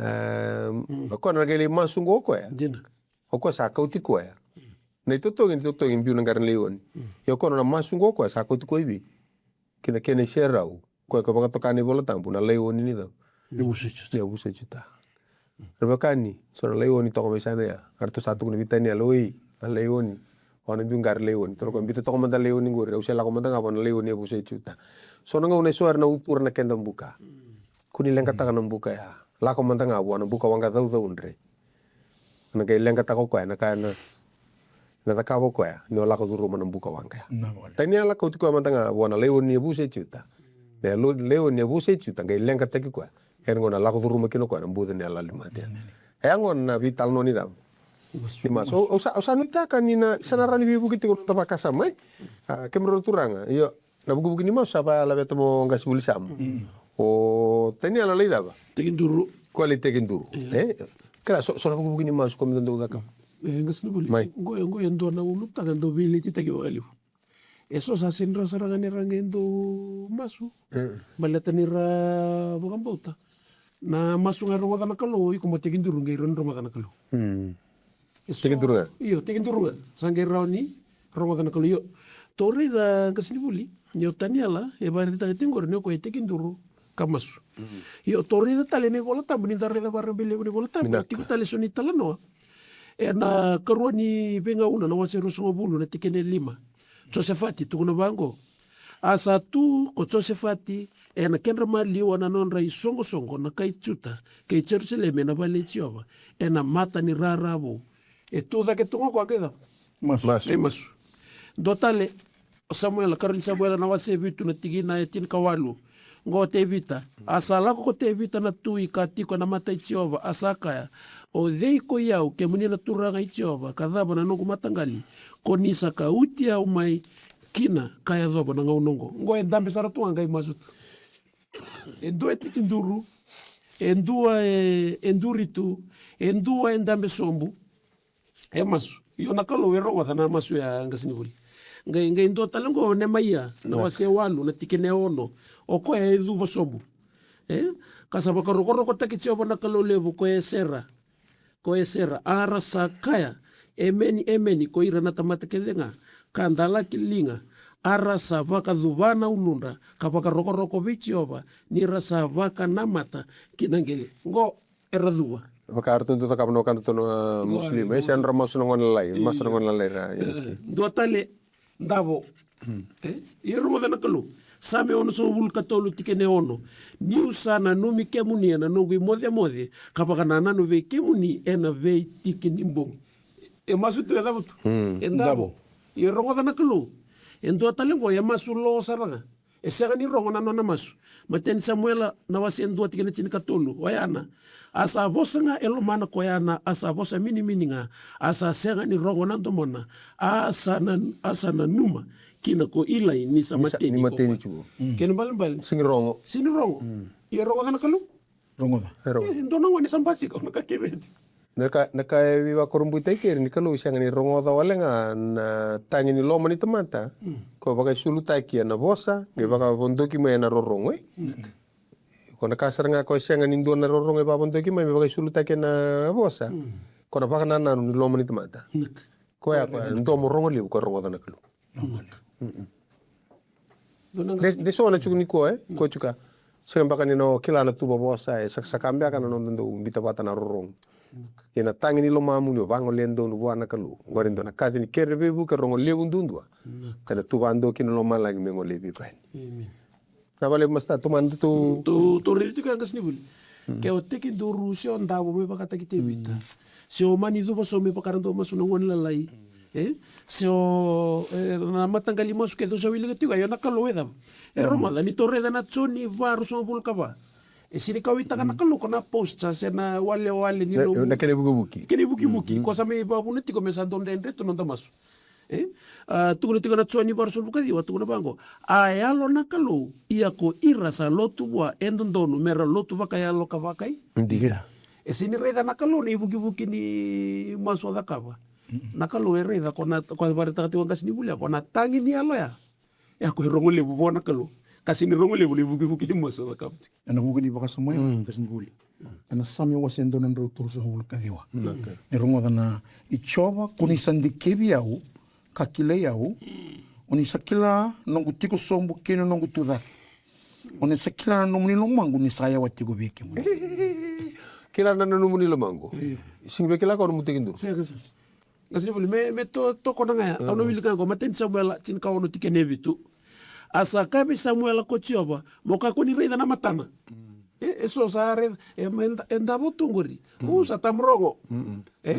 Ehm, o koya na qai lai masu qo o koya. Dina. O koya sa kauti koya. Na itotogi, na itotogi biu na qara ni laioni. Ia o koya na masu qo o koya sa kauti koya i vei? Kina kena iserau. Koya ka vakatoka na iVola Tabu na laioni ni cava? Ni yavusa i Juta. Ni yavusa i Juta. Ra veiwekani, so na laioni toka mai sana ya. Eratou sa tukuna vei Taniela, oi, na laioni. O na biu qara laioni. Toro koya biuta toka mada laioni qori, au se lako mada ga vua na laioni yavusa i Juta. So na gauna eso era na utura na keda buka. Kua ni leqataka na buka ya. Lako mada ga vua na buka waqa caucaudre. Na qai leqataka o koya na ka na, na cakava o koya ni o lako curuma na buka waqa ya. Na vale. Taniela kauti koya mada ga vua na laioni yavusa i Juta. Na lo-, laioni yavusa i Juta qai leqataki koya. Era gona lako curuma kina o koya na buca ni yalali mate. E ya gona na veitalanoa ni cava? Ni masu. Au, au sa, au sa nuitaka ni na, sa na rawa ni veivuke tiko na noda vakasama, e? A, kemudrau na turaga. Io. Na vukivuki ni masu sa vakayalaveta mo qasi vuli samu. O Taniela lai cava? Tekiduru. Koya lai tekiduru. E? Kila so, so na vukivuki ni masu ko me dau caka. E, qasi na vuli. Mai. Qo, qo e dua na ulutaga dau veiletitaki vakalevu. E so sa sega ni rawa sara ga ni ra qai dau masu. Baleta ni ra vakabauta na masu ga e rogoca na Kalou, iko mo tekiduru qai ro ni rogoca na Kalou. E so, tekiduru ga. Io, tekiduru ga. Sa qai rawa ni rogoca na Kalou. Io. Tou raica qasi ni vuli. Ni o Taniela, e vakaraitaka tiko qori ni o koya e tekiduru ka masu. Io, tou raica tale na iVola Tabu, ni da raica vakarabailevu na iVola Tabu. Vinaka. Tiko tale so ni talanoa. Ena Karua ni Veigauna na wase ruasagavulu na tikina e lima. Josefati, tukuna vaqo. A sa tu ko Josefati ena kedra maliwa na nodra isoqosoqo na kai Juta kei Jerusalemi ena vale i Jiova, ena mata ni rara vou. E tu cake tu ga o koya qai cava? Masu. Masu. Qai masu. Dua tale, o Samuela, Karua ni Samuela na wase vitu na tikina e tinikawalu. Qo o Tevita. A sa lako ko Tevita na tui ka tiko e na mata i Jiova, a sa kaya, o cei ko i au, kemuni na Turaga i Jiova, ka cava na noqu mataqali, ko ni sa kauti au mai kina ka yacova na gauna oqo? Qo e dabe sara tu ga, qai masu tu. E dua e tekiduru, e dua e, e duri tu, e dua e dabe sobu. E masu. Io, na Kalou e rogoca na masu ya, qasenivuli. Qai, qai dua tale qo, Nemaia, na wase walu, na tikina e ono. O koya e cuva sobu. E? Ka sa vakarokorokotaki Jiova na Kalou levu ko Esera. Ko Esera, a ra sa kaya, emeni, emeni, ko ira na tamata kece ga ka da laki liga, a ra sa vakacuva na uludra ka vakarokoroko vei Jiova, ni ra sa vakanamata ki na qele. Qo era cuva. Vaka ratou dau cakava na wekadatou na, a, Muslim, e, se ra masu na gone lalai, masu na gone lalai ra. E, dua tale, davo. E, ia rogoca na Kalou. Same onosagavulu ka tolu, tikina e ono. Niu sa nanumi kemuni e na noqu imocemoce, ka vakanananu vei kemuni e na veitiki ni bogi. E masu tu, e cava tu? E davo. Ia rogoca na Kalou. E dua tale qo, e masu lo sara ga. E sega ni rogo na nona masu. Matai ni Samuela, na wase dua, tikina tinikatolu, o Ana. A sa vosa ga e lomana ko Ana, a sa vosa minimini ga, a sa sega ni rogo na domona, a sa na, a sa nanuma kina ko Ilai ni sa mateni ko koya. Kena ibalebale, sega ni rogo. Sega ni rogo. Ia rogoca na Kalou. Rogoca. E rogo. E dua na gone sa basika, o na ka kece tiko. Na ka, na ka e veivakurabuitaki keri ni Kalou, e sega ni rogoca wale ga na tagi ni loma ni tamata. Ko vakaisulutaki e na vosa, qai vakavodoki mai e na rorogo, e. Ko na ka sara ga ko e sega ni dua na rorogo e vakavodoki mai me vakaisulutaki e na vosa. Ko na vakanananu ni loma ni tamata. Koya, koya, domo rogo levu, ko rogoca na Kalou. De, de so na tiko ni koya, e? Ko tiko. Sega beka ni na o kila na tuva vosa, e sakasaka beka na noda dau bita vata na rorogo. Ia na tagi ni lomamu ni o vagolea donu vua na Kalou. Qori dua na kaci ni kere veivuke, rogo levu duadua. Ka na tu vadua kina lomalagi me gole vei koya. Na vale masta, tomana tu. Tou, tou raica tiko ya, qasenivuli. Ke o tekiduru se o davo me vakataki Tevita. Se o mani cuva so me vaka ra dau masu na gone lalai. E? Se o, e, na mataqali masu kece o sa wilika tiko, io na Kalou e cava? E rogoca, ni tou raica na Joni va, ruasagavulu ka va. E sega ni kauwaitaka na Kalou ko na posture se na walewale ni nomu, na kena ivukivuki. Kena ivukivuki. Ko sa mai vakavuna tiko me sa dau dredre tu na noda masu. E? A, tukuna tiko na Joni va, ruasagavulu ka ciwa, tukuna vaqo. A yalo na Kalou, ia ko ira sa lotu vua e dodonu me ra lotu vakayalo ka vakai. Dina. E sega ni raica na Kalou na ivukivuki ni masu o cakava. Na Kalou e raica, ko na, ko vakaraitaka tiko, qasenivuli, ko na tagi ni yalo ya. Ya ko e rogo levu vua na Kalou. Ka sega ni rogo levu na ivukivuki ni masu o cakava tiko. E na vuku ni vakasama ya, qasenivuli. E na Same wase dua na drau tolusagavulu ka ciwa. Ni rogoca na, i Jiova, ko ni sa dikevi au, ka kilai au, o ni sa kila noqu tiko sobu kei na noqu tucake. O ni sa kila na nomuni lomaqu ni sa yawa tiko vei kemuni. Kila na nomuni lomaqu. Io. Sega ni via kila ko na nomu tekiduru. Sega, sega. Qasenivuli, me, me to, tokona ga ya. Au na wilika ga qo, Matai ni Samuela, tinikaono, tikina e vitu. A sa kaya vei Samuela ko Jiova, mo kakua ni raica na matana. E, e so sa raica, e, e da, e davo tu qori. Au sa tamurogo. E?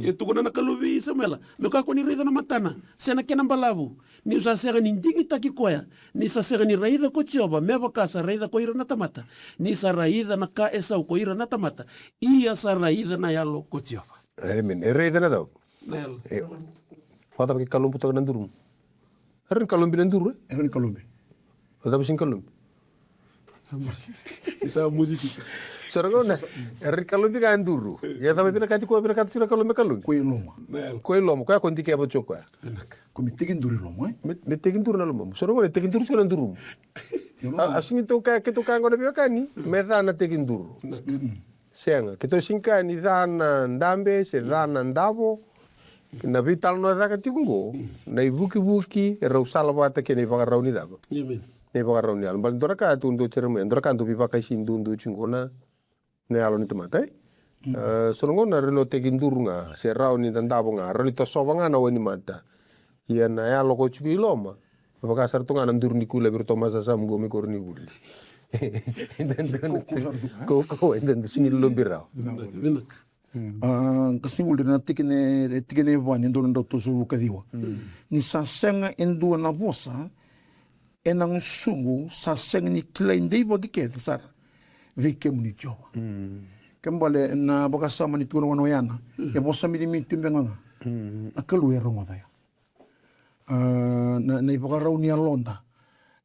E tukuna na Kalou vei Samuela, mo kakua ni raica na matana, se na kena balavu. Niu sa sega ni digitaki koya, ni sa sega ni raica ko Jiova, me vaka sa raica ko ira na tamata. Ni sa raica na ka e sau ko ira na tamata, ia sa raica na yalo ko Jiova. Amen. E raica na cau. Na yalo. E. Vakacava ke kalobu toka na durumu? Era ni kalobi na duru, e? Era ni kalobi. O cava sega ni kalobi? Ni sa musiki. Sora gauna, era ni kalobi ga duru. Ia cava vinakati koya, vinakati sura kalobi, kalobi. Ko i loma. Ko i loma, koya ko dikeva tiko koya. Ko me teki duru i loma, e? Me, me teki duru na lomamu. Sora gauna, teki duru tiko na durumu. A, a sega ni tou kaya, keitou kaya gona veiwekani, me ca na teki duru. Sega, keitou sega ni kaya ni ca na dabe se ca na davo. Na veitalanoa caka tiko oqo, na ivukivuki e rau salavata kei na ivakarau ni cava? Na ivakarau ni yalo. Baleta dua na ka tou dau tiko mai, dua na ka dau veivakaisini duadua tiko oqo na, na yalo ni tamata, e? E, so na gauna rau ni teki duru ga se rau ni dadavo ga, rau ni tosova ga na wainimata. Ia na yalo ko tiko i loma. Vaka sara tu ga na duru ni kula vei iratou masasamu qo mai koronivuli. Eda dau na kaukaua, eda dau sega ni lobi rawa. Vinaka, vinaka. A, qasenivuli, na tikina, tikina e va ni dua na drau tolusagavulu ka ciwa. Ni sa sega e dua na vosa ena gusuqu sa sega ni kilai deivaki kece sara vei kemuni Jiova. Kena ibalebale na vakasama ni tukuna o Yana, e vosa mitimiti tu beka ga. Na Kalou e rogoca ya. A, na, na ivakarau ni yaloda,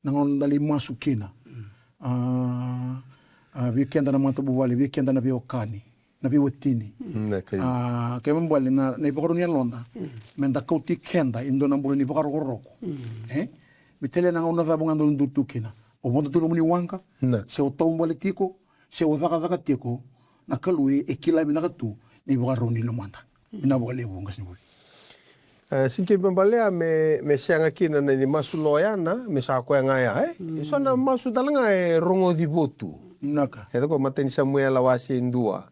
na gauna da lai masu kina. A, a, vei keda na matavuvale, vei keda na veiwekani, na veiwatini. A, kena ibalebale na, na ivakarau ni yaloda, me da kauti keda e dua na bula ni vakarokoroko. E? Me tale na gauna cava ga dau duri tu kina. O vodo tu loma ni waqa, se o taubale tiko, se o cakacaka tiko, na Kalou e, e kila vinaka tu na ivakarau ni lomada. Vinaka vakalevu qasenivuli. E, sega ni kena ibalebale ya me, me sega kina na ni masu lo Yana, me sa koya ga ya, e? E so na masu tale ga e rogoci votu. Vinaka. E tiko matai ni Samuela wase e dua,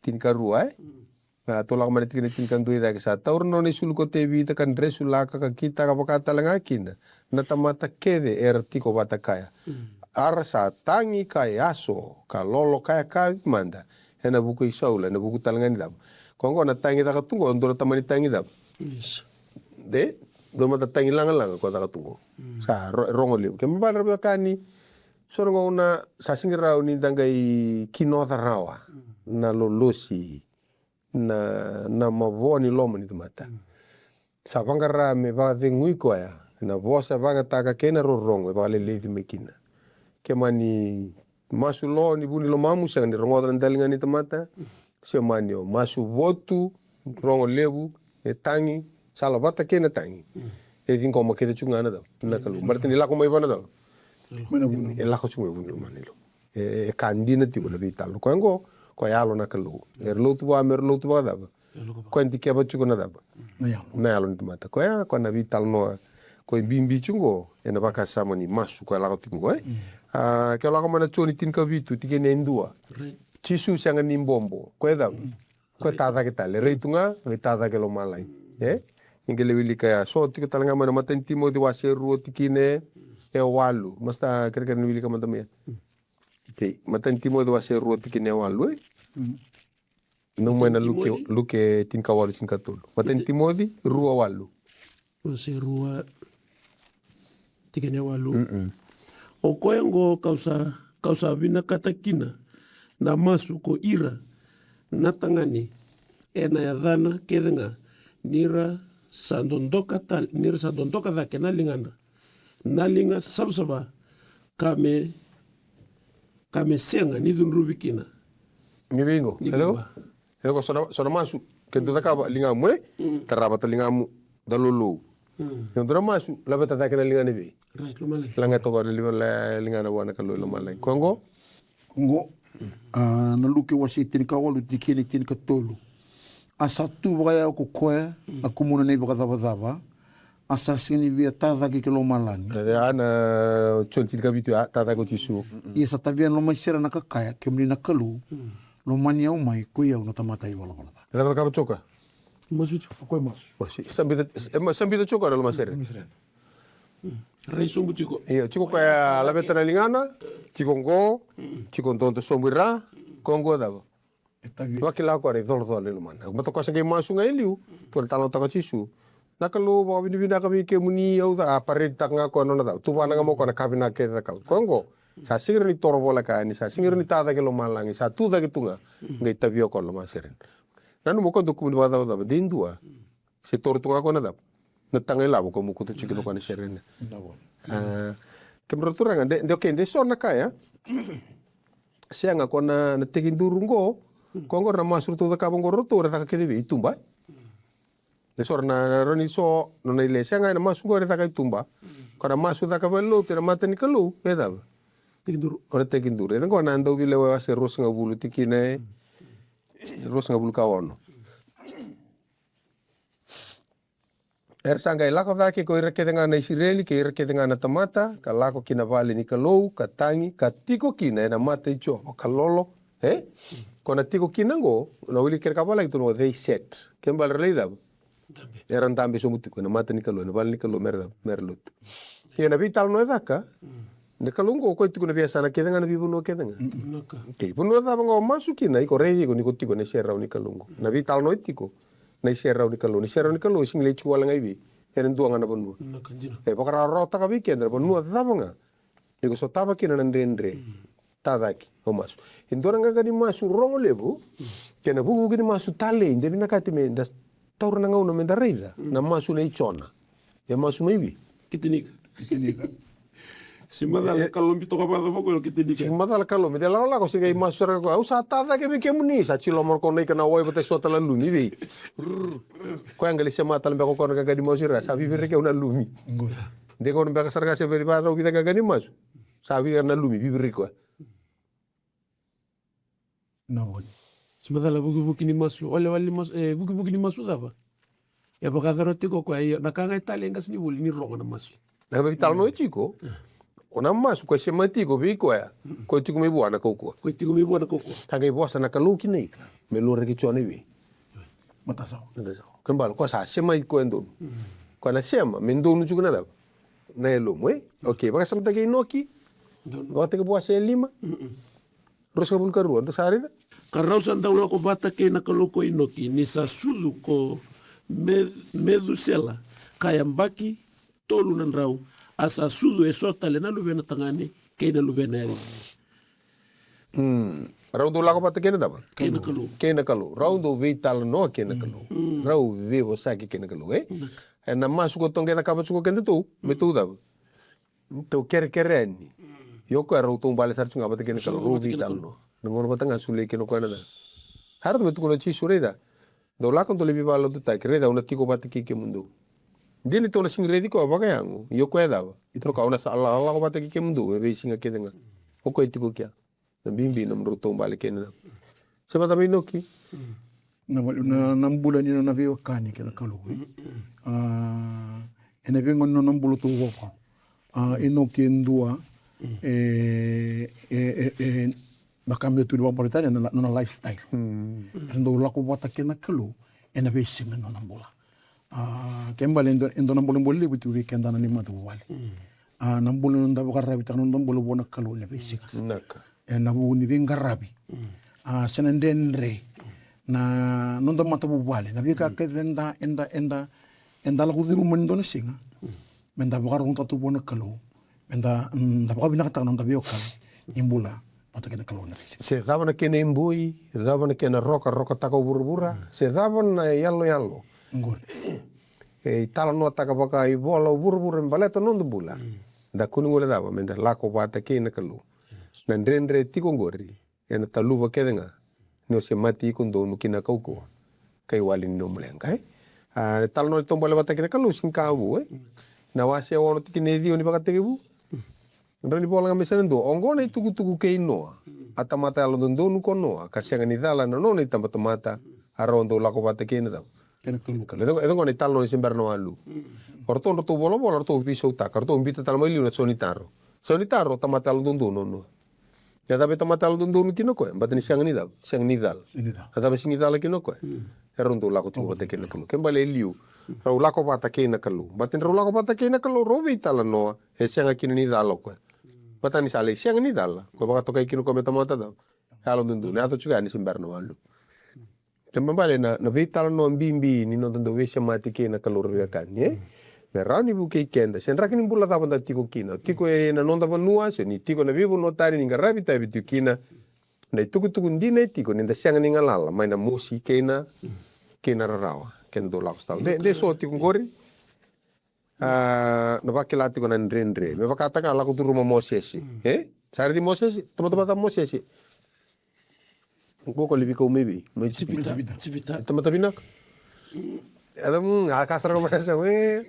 tinikarua, e? Na tou lako mai na tikina tinikadua i cake, sa taura na nona isulu ko Tevita ka dresulaka ka kitaka vaka tale ga kina na tamata kece era tiko vata kaya. A ra sa tagi ka yaso ka lolo ka yakavi mada ena vuku i Saula, ena vuku tale ga ni cava? Ko oqo na tagi caka tu oqo, dua na tamani tagi cava? De, dua mada tagi lagalaga ko caka tu oqo. Sa ro-, rogo levu. Kena ibalebale ra veiwekani, so na gauna sa sega ni rawa ni da qai kinoca rawa na lolosi, na, na mavoa ni loma ni tamata. Sa vaqara me vakacegui koya ena vosa e vakayagataka kei na rorogo e vakaleleci mai kina. Ke mani masu lo ni vu ni lomamu, sega ni rogoca na daliga ni tamata. Se mani o masu votu, rogo levu, e tagi, sala vata kei na tagi. E ciqoma kece tu ga na cava? Na Kalou. Baleta ni lako mai vua na cava? Mai na vu ni, e lako tu mai vu ni loma ni Kalou. E, e ka dina tiko na veitalanoa. Koya oqo, koya yalo na Kalou. Era lotu vua, me ra lotu vakacava? Koya dikeva tiko na cava? Na yalo. Na yalo ni tamata. Koya, koya na veitalanoa. Koya bibi tiko oqo, ena vakasama ni masu, koya lako tiko oqo, e? A, ke lako mai na Joni tinikavitu, tikina e dua. Jisu sega ni bobo. Koya cava? Koya tacake tale. Rai tu ga, qai tacake lomalagi. E? Ni qai lai wilika ya. So tiko tale ga mai na matai ni Timoci wase rua tikina e walu. Masta kerekere ni wilika mada mai ya. Okei, matai ni Timoci wase rua tikina e walu, e? Nomu mai na Luke, Luke tinikawalu, tinikatolu. Matai ni Timoci rua walu. Wase rua, tikina e walu. O koya oqo kau sa, kau sa vinakata kina na masu ko ira na tagane ena yacana kece ga, ni ra sa dodoka tale, ni ra sa dodoka cake na ligana, na liga savasava, ka me, ka me sega ni cudruvi kina. Ni vei oqo? Hello? Hello, so na, so na masu. Ke dou cakava ligamu, e? Tara vata ligamu, da lolou. Ke dou na masu, laveta cake na ligana vei? Lageta toka na ligana vua na Kalou e lomalagi. Koya oqo? Oqo, a, na Luke wase tinikawalu, tikina e tinikatolu. A sa tu vakayawa ko koya na kumuna na ivakacavacava, a sa sega ni via tacake ki lomalagi. A na Joni tinikavitu, a tacake ko Jisu. Ia sa tavia na lomaisere na ka kaya, kemuni na Kalou, lomani au mai, ko i au na tamata ivalavala ca. E cava cakava tiko? Masu tiko. Ko e masu. Masu. Sa biuta, e ma-, sa biuta tiko na lomaisere. Rai sobu tiko. Io, tiko koya laveta na ligana, tiko oqo, tiko dodo sobu i ra, ko oqo cava? Vakila koya na icolacola ni lomana. Mata koya sa qai masu ga e liu, tu na talanoataka o Jisu. Na Kalou vakavinavinaka vei kemuni, au ca, a pareditaka ga koya na nona cava. Tuvana ga mo koya na ka vinaka kece cakava. Koya oqo, sa sega ni toro voleka yani, sa sega ni tacake lomalagi, sa tu cake tu ga. Qai tavia koya na lomaisere. Nanuma koya dau kumuni vakacavacava, de dua. Se toro tu ga koya na cava? Na taga ilavo ka mukuta tiko kina koya na sere. A, kemudrau turaga, de, de, okei, de so na ka ya. Sega, koya na, na tekiduru qo, koya qo na masu ratou cakava qo ratou, era caka kece vei, i tuba. De so na, na roni so, nona ile, sega, na masu qo era caka i tuba. Koya na masu caka valelotu, ena mata ni Kalou, e cava? Tekiduru. O na tekiduru. E qo na Dauveilewa wase ruasagavulu tikina e ruasagavulu ka ono. Era sa qai lako cake ko ira kece ga na Isireli, kei ira kece ga na tamata, ka lako ki na vale ni Kalou, ka tagi, ka tiko kina ena mata i Jiova, ka lolo, e? Ko na tiko kina qo, na wili kere ka valagi tu no, they sat. Kena ibalebale ra lai cava? Era dabe sobu tiko ena mata ni Kalou, ena vale ni Kalou, mera cava? Mera lotu. Ia na veitalanoa e caka, na Kalou qo, koya tiko na veiyasana kece ga, na veivanua kece ga. Okei, vanua cava ga o masu kina, iko raici iko ni ko tiko ena iserau ni Kalou qo. Na veitalanoa e tiko, na iserau ni Kalou. Na iserau ni Kalou, e sega ni lai tiko wale ga i vei? ena dua ga na vanua. Vinaka dina. E vakarawarawataka vei keda na vanua cava ga iko sotava kina na dredre. Tacake o masu. E dua na qaqa ni masu rogo levu, kei na vukivuki ni masu talei, de vinakati me da taura na gauna me da raica na masu nei Jona. E masu mai vei? Kitinika. Kitinika. Se macala Kalou, bitoka vata vako el kitinika. Se macala Kalou, me de lakolako se qai masu sara ga koya. Au sa tacake vei kemuni, sa jiloma ko na ika na wai vata e so tale na lumi vei. Koya qai lai sema tale beka o koya na qaqa ni masu ira, sa viviriki au na lumi. De gauna beka sara ga se vei vakarau vica qaqa ni masu. Sa vica na lumi, viviriki koya. Na voli. Se macala vukivuki ni masu, walewale ni masu, e, vukivuki ni masu cava? E vakayacora tiko o koya, ia, na ka ga e talei e qase ni voli ni rogo na masu. Na veitalanoa e tiko, o na masu koya sema tiko vei koya, koya tiko mai vua na kaukauwa. Koya tiko mai vua na kaukauwa. Ka qai vosa na Kalou kina ika, me luraki Jona i vei? Matasawa. Matasawa. Ke bale, koya sa sema i koya donu. Koya na sema, me donu tiko na cava? Na yalomu, e? Okei, vakasamataki Inoki. Donu. Vakatekivu wase e lima. Ruasagavulu ka rua, dou sa raica? Ka rau sa dau lako vata kei na Kalou ko Inoki, ni sa sucu ko Me-, Mecusela, ka yabaki tolu na drau, a sa sucu e so tale na luvena tagane kei na luvena yalewa. Mm. Rau dau lako vata kei na cava? Kei na Kalou. Kei na Kalou. Rau dau veitalanoa kei na Kalou. Rau veivosaki kei na Kalou, e? E na masu ko tou qai cakava tiko keda tou, me tou cava? Tou kerekere yani. Io koya rau taubale sara tu ga vata kei na Kalou, rau veitalanoa. Na gauna vata ga sulei kina o koya na cava. Sa ratou me tukuna o Jisu, raica. Dou lako dou lai veivakalotutaki, raica au na tiko vata kei kemudou. Dina ni tou na sega ni raici koya vakayago. Io koya e cava? Ito na ka au na sa la-, lako vata kei kemudou, e veisiga kece ga. O koya e tiko kea. Na bibi na nomudrau taubale kei na cava. Se vata mai Inoki. Na vale, na, na bula ni nona veiwekani kei na Kalou, e. A, ena veigauna ni nona bula tu vovou. A, Inoki e dua, e, e, e, e, vaka me tukuni vakabaritani, na, na, na lifestyle. Era dau lako vata kei na Kalou, ena veisiga ni nona bula. A, ke bale e dua, e dua na bolebole levu tiko vei keda na neimata vuvale. A, na bula ni noda vakararavitaka na noda bula vua na Kalou ena veisiga. Naka. Ena vuku ni veiqaravi. A, se na dredre. Na noda matavuvale. Na veika kece eda, eda, eda, eda lako curuma ni dua na siga. Me da vakarogotaka tu vua na Kalou. Me da, mm, da vakavinakataka na noda veiwekani. Ni bula. Vata kei na Kalou ena veisiga. Se cava na kena iboi, cava na kena roka, rokataka o vuravura. Se cava na yaloyalo. Qori. E italanoataka vakaivola o vuravura me baleta na noda bula. Da kune gole cava, me da lako vata kei na Kalou. Na dredre tiko qori, ena taluva kece ga. Ni o semati iko donu ki na kaukauwa. Ka iwali ni nomu leqa, e? A, na italanoa ni taubale vata kei na Kalou, sega ni ka vu, e? Na wase e ono tikina e ciwa ni Vakatekivu. Drau ni vola ga me sa na dua. Oqo na itukutuku kei Noa. A tamata yalododonu ko Noa, ka sega ni cala na nona itabatamata, a rau dau lako vata kei na cava? Kei na Kalou. E cava, e cava na italanoa ni se bera na walu. O ratou, ratou volavola, ratou veisautaka, ratou biuta tale mai liu na sau ni taro. Sau ni taro, tamata yalododonu o Noa. E cava e tamata yalododonu kina o koya? Baleta ni sega ni cava? Sega ni cala. Sega ni cala. A cava sega ni cala kina o koya? E rau dau lako tiko vata kei na Kalou. Ke bale e liu. Rau lako vata kei na Kalou. Baleta ni rau lako vata kei na Kalou, rau veitalanoa. E sega kina ni cala o koya. Baleta ni sa lai sega ni cala. Koya vakatokai kina o koya me tamata cava? Yalododonu. E yaco tiko yani se bera na walu. Kena ibalebale na, na veitalanoa bibi ni noda dau veisemati kei na Kalou, ra veiwekani, e? Me rawa ni vukei keda. Se draki ni bula cava da tiko kina. Tiko ena noda vanua, se ni tiko ena veivanua tani ni qaravi itavi tiko kina. Na itukutuku dina e tiko ni da sega ni galala mai na mosi kei na, kei na rarawa. Keda dau lako sotava. De, de so tiko qori. A, na vakila tiko na dredre. Me vakataka lako curuma Mosese. E? Sa raici Mosese? Tamata vata Mosese. Ko ko livi kau mai vei? Mai Jipita. Jipita. Jipita. Tamata vinaka. Eda, mm, a ka sara ko mai sa, e.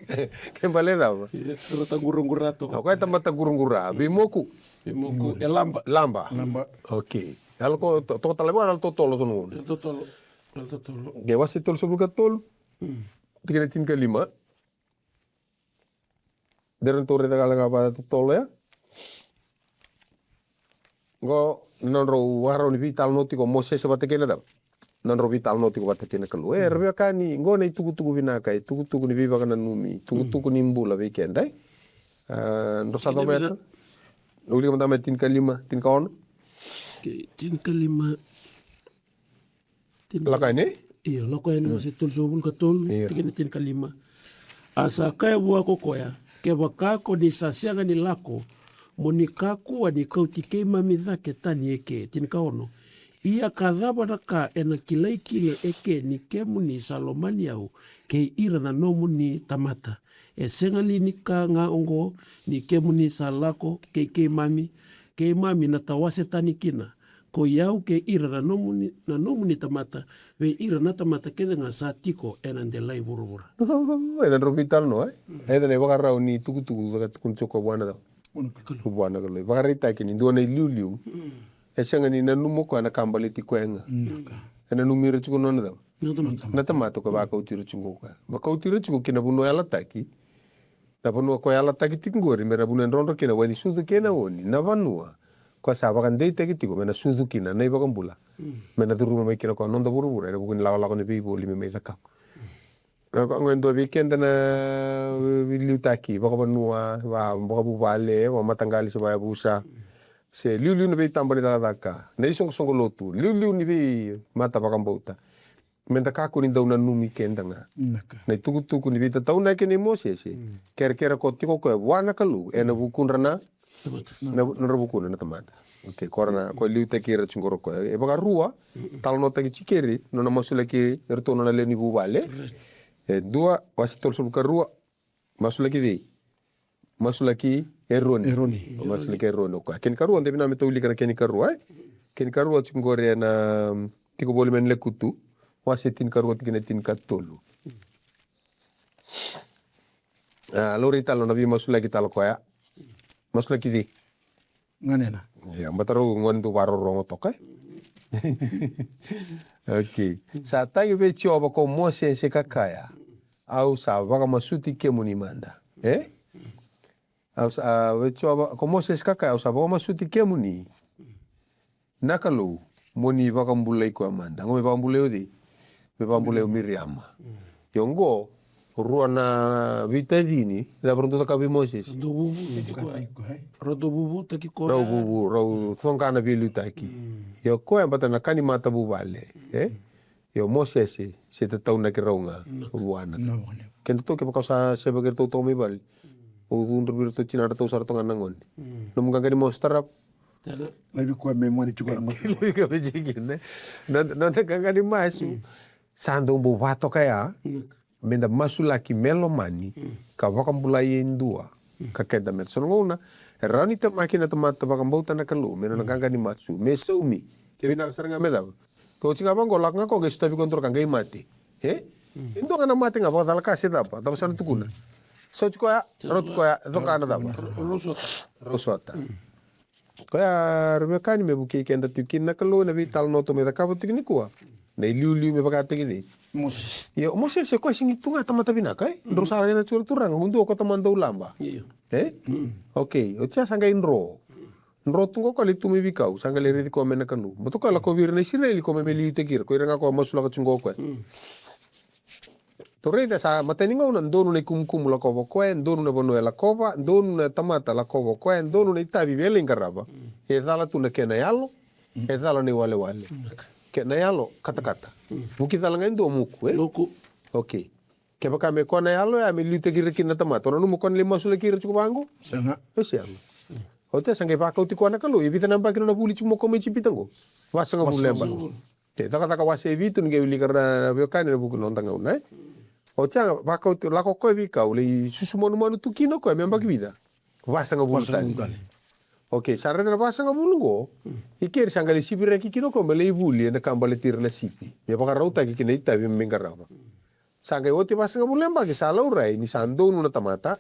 Ke bale cava? Tamata quraqura toka. O koya e tamata quraqura. Veimoku. Veimoku. E laba. Laba. Laba. Okei. Yalo ko to-, toka tale vua, yalo totolo so na gauna. Yalo totolo. Yalo totolo. Ke wase tolusagavulu ka tolu. Tikina tinikalima. De rau tou raica ga vakatotolo ya. Qo, nodrau vakarau ni veitalanoa tiko o Mosese vata kei na cava? Nodrau veitalanoa tiko vata kei na Kalou. E, ra veiwekani, qo na itukutuku vinaka, itukutuku ni veivakananumi, itukutuku ni bula vei keda, e? A, drau sa cava ya? Wilika mada mai tinikalima, tinikaono. Okei, tinikalima. Lako yani? Io, Lako Yani wase tolusagavulu ka tolu, tikina tinikalima. A sa kaya vua ko koya, kevaka ko ni sa sega ni lako, mo ni kakua ni kauti keimami cake tani eke. Tinikaono. Ia ka cava na ka ena kilai kina eke ni kemuni sa lomani au kei ira na nomuni tamata? E sega li ni ka ga oqo, ni kemuni sa lako kei keimami, keimami na tawase tani kina, koi au kei ira na nomuni, na nomuni tamata, vei ira na tamata kece ga sa tiko ena delai vuravura? Ena drau veitalanoa, e? Ena na ivakarau ni tukutuku, vakatukuni tiko vua na cava? Vua na Kalou. Vakaraitaki ni dua na iliuliu. E sega ni nanuma o koya na ka baleti koya ga. E nanumi ira tiko na nona cava? Na tamata. Na tamata ko vakauti ira tiko o koya. Vakauti ira tiko ki na vanua yalataki. Na vanua ko yalataki tiko qori, me ra vanua e drodro kina, wai ni sucu kei na oni. Na vanua ko sa vakadeitaki tiko me na sucu kina na iVakabula. Me na curuma mai kina ko noda vuravura, ena vuku ni lakolako ni veivoli me mai cakava. Oqo e dua vei keda na veiliutaki vakavanua, va, vakavuvale, vakamataqali se vakayavusa. Se liuliu na veitaba ni cakacaka, na isoqosoqo lotu, liuliu ni veimata vakabauta. Meda kakua ni dau nanumi keda ga. Na itukutuku ni veitataunaki nei Mosese. Kerekere ko tiko koya vua na Kalou, ena vukudra na na, na nodra vukuna na tamata. Okay, ko ra na, ko liutaki ira tiko qori o koya. E vakarua, talanoataki tiko keri, nona masulaki iratou nona lewe ni vuvale. E dua, wase tolusagavulu ka rua, masulaki cei? Masulaki Eroni. Eroni. Masulaki Eroni o koya. Kena ikarua, de vinaka me tou wilika na kena ikarua, e? Kena ikarua tiko qori ena, mm, tiko voli mai na Lekutu, wase tinikarua, tikina tinikatolu. A, laurai tale nona veimasulaki tale o koya. Masulaki cei? Ganena. Ia, baleta rau gone dau vakarorogo toka, e? Okay. Sa tagi vei Jiova ko Mosese ka kaya, au sa vakamasuti kemuni mada. E? Au sa, a, vei Jiova ko Mosese ka kaya, au sa vakamasuti kemuni na Kalou, mo ni vakabulai koya mada. Oqo me vakabulai o cei? Me vakabulai o Miriama. Ia oqo, rua na veitacini, cava rau dau cakava vei Mosese? Rau dau vuvutaki koya. Rau dau vuvutaki koya. Rau vuvu, rau coqa na veiliutaki. Ia o koya baleta na ka ni matavuvale, e? Ia o Mosese se tataunaki rau ga vua na Kalou. Kedatou kevaka au sa sevaki iratou toka mai vale, au cudru vei iratou, tinadratou sara toka ga na gone. Nomu qaqa ni masu, tarava. Laivi koya me mani tiko na gone. Laivi koya me tiko kina. Na, na, na qaqa ni masu. Sa dau bau vatoka ya. Meda masulaki me lomani ka vakabulai e dua. Ka keda me, so na gauna e rawa ni temaki na tamata vakabauta na Kalou me nona qaqa ni masu, me saumi. Ke vinaka sara ga me cava? Ke oti ga vaqo, lako ga ko qai sotavi ko dua ka qai mate. E? E dua ga na mate ga, vakacalaka se cava, cava sa na tukuna? Sa oti koya, rauti koya, coqa na cava? Rau sota. Rau sota. Koya, ra veiwekani, me vukei keda tiko kina na Kalou ena veitalanoa tou mai cakava tiko nikua. Na iliuliu me vakataki cei? Mosese. Io, Mosese, o koya sigi tu ga tamata vinaka, e? Drau sa raica tiko na turaga, qo dua ko tamata dau laba. Io. E? Okay, oti ya sa qai dro. Dro tu qo koya, lai tu mai veikau, sa qai lai raici koya mai na Kalou. Baleta o koya lakovi ira na Isireli, koya me, me liutaki ira, ko ira ga koya masulaka tu qo koya. Tou raica sa matai ni gauna, donu na ikumukumu lakova o koya, donu na vanua e lakova, donu na tamata lakova o koya, donu na itavi vei ira e qarava. E cala tu na kena yalo, e cala na iwalewale. Kena yalo, katakata. Vuki cala ga e dua, muku, e? Muku. Okay. Kevaka me koya na yalo ya me liutaki ira kina na tamata, o nanuma o koya na lai masulaki ira tiko vaqo? Sega. E sega. Oti ya sa qai vakauti koya na Kalou, e vica na yabaki nona vuli tiko mai o koya mai Ijipita qo? Vasagavulu na yabaki. Vasagavulu. E, Cakacaka wase vitu, ni qai wilika, ra veiwekani, ena vuku ni noda gauna, e? Oti ya, vakauti, lako o koya veikau, lai susu manumanu tu kina o koya me yabaki vica? Vasagavulu tale. Vasagavulu tale. Okay, sa raica na vasagavulu qo, i keri sa qai lai siviraki kina o koya me lai vuli ena ka baleti ira na sipi, me vakarautaki ki na itavi me mai qarava. Sa qai oti vasagavulu na yabaki, sa laurai ni sa donu na tamata,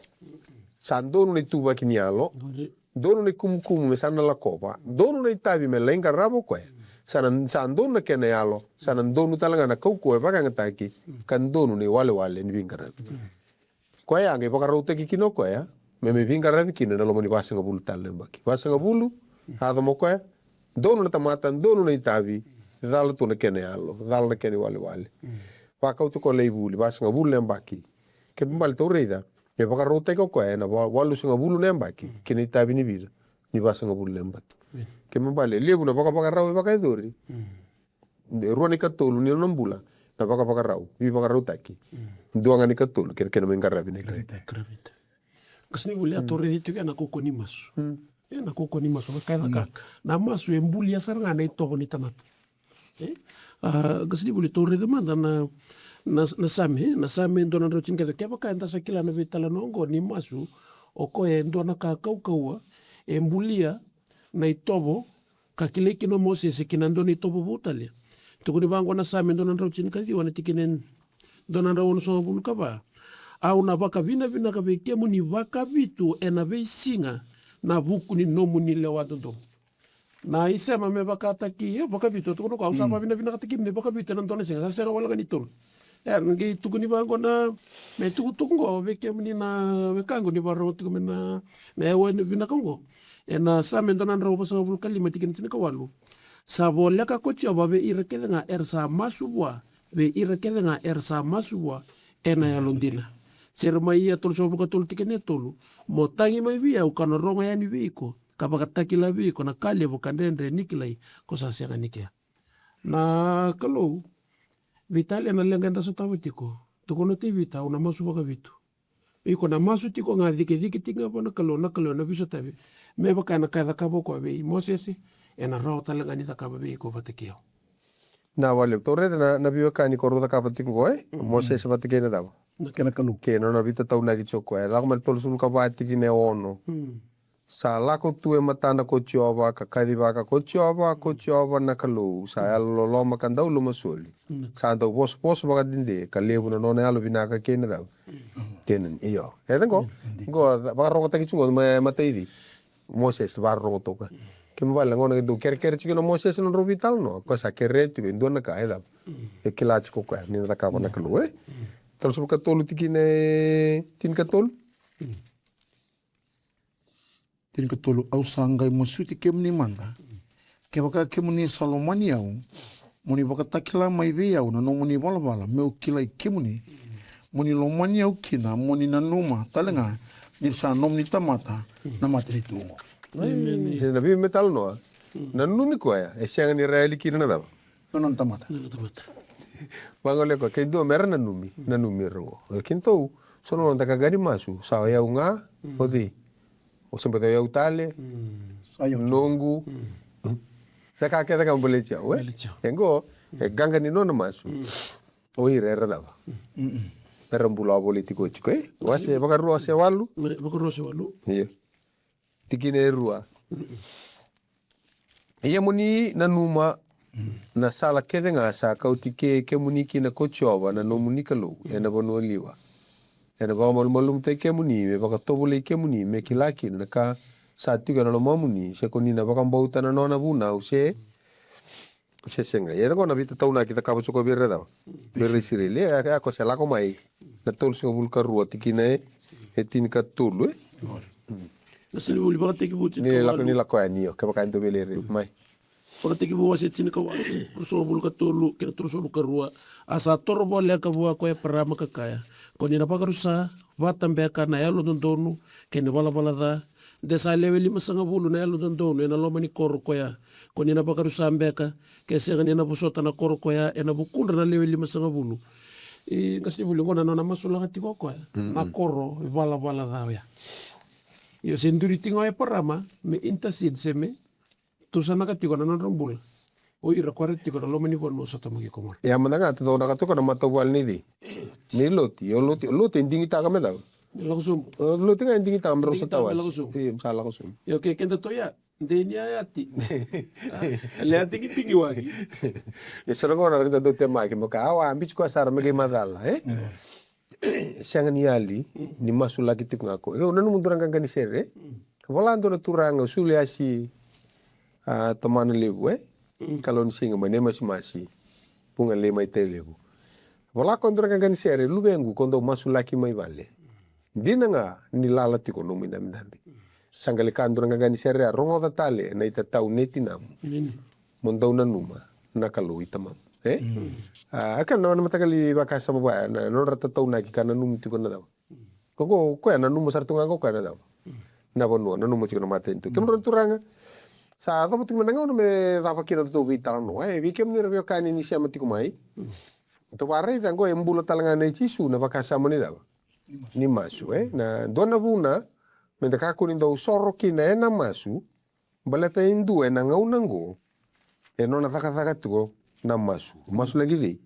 sa donu na ituvaki ni yalo, donu na ikumukumu me sa na lakova, donu na itavi me lai qarava o koya. Sa na, sa donu na kena yalo, sa na donu tale ga na kaukauwa e vakayagataki, ka donu na iwalewale ni veiqaravi. Koya ya qai vakarautaki kina o koya me, me veiqaravi kina ena loma ni vasagavulu tale na yabaki. Vasagavulu, yaco mai o koya, donu na tamata, donu na itavi, cala tu na kena yalo, cala na kena iwalewale. Vakauti koya lai vuli, vasagavulu na yabaki. Kena ibalebale tou raica, me vakarautaki o koya ena va-, walusagavulu na yabaki ki na itavi ni vica? Ni vasagavulu na yabaki. Kena ibalebale, levu na vakavakarau e vakayacori. E rua na ikatolu ni nona bula. vakavakarau, veivakarautaki. Dua ga ni katolu kei na kena mai qaravi na itavi. Qasenivuli, a tou raica tiko ena kaukaua ni masu. Ena kaukaua ni masu, na ka e caka. Na masu e bulia sara ga na itovo ni tamata. E? A, qasenivuli, tou raica mada na, na, na Same, na Same dua na drau tinikaciwa. Kevaka eda sa kila na veitalanoa oqo ni masu, o koya e dua na ka kaukaua e bulia na itovo, ka kilai kina o Mosese ki na dua na itovo vou tale. Tukuni vaqo na Same dua na drau tinikaciwa, na tikina e dua na drau onosagavulu ka va. Au na vakavinavinaka vei kemuni vakavitu ena veisiga na vuku ni nomuni lewa dodonu. Na isema me vakataki, e, vakavitu, tukuna o koya, au sa vakavinavinakataki kemuni vakavitu ena dua na siga, sa sega wale ga ni tolu. E, na qai tukuni vaqo na, me tukutuku qo vei kemuni na wekaqu ni vakarorogo tiko mai na, na yakavi vinaka oqo. Ena Same dua na drau vasagavulu ka lima, tikina tinikawalu. Sa voleka ko Jiova vei ira kece ga era sa masu vua, vei ira kece ga era sa masu vua ena yalodina. Jeremaia tolusagavulu ka tolu, tikina e tolu. Mo tagi mai vei au, kau na rogo yani vei iko, ka vakatakila vei iko na ka levu ka dredre ni kilai ko sa sega ni kila. Na Kalou, veitalia na leqa eda sotava tiko. Tukuna o Tevita, au na masu vakavitu. Iko na masu tiko ga, cikecike tiko ga vua na Kalou, na Kalou ena veisotavi. Me vaka na ka e cakava o koya vei Mosese, ena rawa tale ga ni cakava vei iko vata kei au. Na vale, tou raica na, na veiwekani ko rau cakava tiko qo, e? Mosese vata kei na cava? Na kena Kalou. Kei na nona veitataunaki tiko o koya. E lako mai na tolusagavulu ka va, tikina e ono. Sa lako tu e matana ko Jiova, ka kacivaka ko Jiova, ko Jiova na Kalou, sa yalololoma ka dau lomasoli. Sa dau vosavosa vakadede, ka levu na nona yalovinaka kei na cava? Kei na, io. E caqo? Qo, vakarogotaki tiko qo, ma, mataici. Mosese, vakarorogo toka. Kena ibalebale na gauna e dau kerekere tiko na Mosese na nodrau veitalanoa. Koya sa kerea tiko e dua na ka, e cava? E kila tiko o koya ni na cakava na Kalou, e? Tolusagavulu ka tolu, tikina e tinikatolu. Tinikatolu, au sa qai masuti kemuni mada. Kevaka kemuni sa lomani au, mo ni vakatakila mai vei au na nomuni valavala, meu kilai kemuni. Mo ni lomani au kina, mo ni nanuma tale ga ni sa nomuni tamata na matanitu oqo. Emeni. Se na vei me talanoa. Nanumi koya, e sega ni ra yali kina na cava? Na nona tamata. Na nona tamata. Vagolea koya, ke dua me ra nanumi, nanumi ira oqo. O keitou, so na gauna da qaqani masu, sa o yau ga, o cei? O se bau o yau tale, sa yau noqu. Sa ka kece ga baleti au, e? Baleti au. E qo, e qaqa ni nona masu. O ira era cava? Era bula wavoliti koya tiko, e? Wase vakarua, wase walu. Me, vakarua, wase walu. Io. Tikina e rua. Ia mo ni nanuma na sala kece ga sa kauti ke kemuni kina ko Jiova na nomuni Kalou ena vanua liwa. Ena vakamalumalumutaki kemuni, me vakatovolei kemuni, me kila kina na ka sa tiko ena lomamuni, se ko ni na vakabauta na nona vunau, se, se sega. Ia, qo na veitataunaki cakava tiko vei ira cava? Vei ira Isireli. E, e, ko se lako mai na tolusagavulu ka rua, tikina e, e tinikatolu, e? Qasenivuli, Vakatekivu tinikawalu. Ni lako, ni lako yani, io, kevaka e dua vei ira mai. Vakatekivu wase tinikawalu, tolusagavulu ka tolu kei na tolusagavulu ka rua. A sa toro voleka vua ko Eparama ka kaya, ko ni na vakarusa vata beka na yalododonu kei na valavala ca, de sa lewe limasagavulu na yalododonu ena loma ni koro koya, ko ni na vakarusa beka, ke sega ni na vosota na koro koya ena vukudra na lewe limasagavulu. I, qasenivuli, qo na nona masulaka tiko o koya na koro, valavala ca oya. Io, se duri tiko ga o Eparama me intercede, se me tusanaka tiko na nodra bula o ira ko era tiko na loma ni vanua o Sotoma kei Komora. Ia, mada ga, tataunaka tiko na matavuvale ni cei? Ni Loti. O Loti, o Loti e digitaka me cava? Me lako sobu. O Loti ga e digitaka me rau sa tawasi. Digitaka me lako sobu. Io, sa lako sobu. Io, ke keda toya, dei ni a yati. A, le a digidigi waki. Ia, so na gauna rau dau temaki me ka, awa, biuti koya sara me qai macala, e? Sega ni yali ni masulaki tiko ga o koya. Io, nanuma dua na qaqa ni sere, e? Vola dua na turaga, o Suliasi, a, Tamanalevu, e? Kalou ni siga mai Naimasimasi, Vugalei mai Tailevu. Vola ko dua na qaqa ni sere, luvequ, ko dau masulaki mai vale. Dina ga ni lala tiko nomu idabedabe. Sa qai lai kaya dua na qaqa ni sere ya, rogoca tale na itatau nei tinamu. Mo dau nanuma na Kalou i tamamu. E? A, a kena na mataqali vakasama vaya, na nodra tataunaki ka nanumi tiko na cava? Ko, ko, koya nanuma sara tu ga ko koya na cava? Na vanua, nanuma tiko na matanitu. Kemudrau na turaga, sa cava tiko mai na gauna me cava kina na tou veitalanoa. E, vei kemuni ra veiwekani ni sema tiko mai. Tou vakaraica oqo e bula tale ga nei Jisu na vakasama ni cava? Ni masu, e? Na dua na vuna me da kakua ni dau soro kina ena masu, baleta e dua ena gauna oqo e nona cakacaka tiko na masu. Masulaki cei?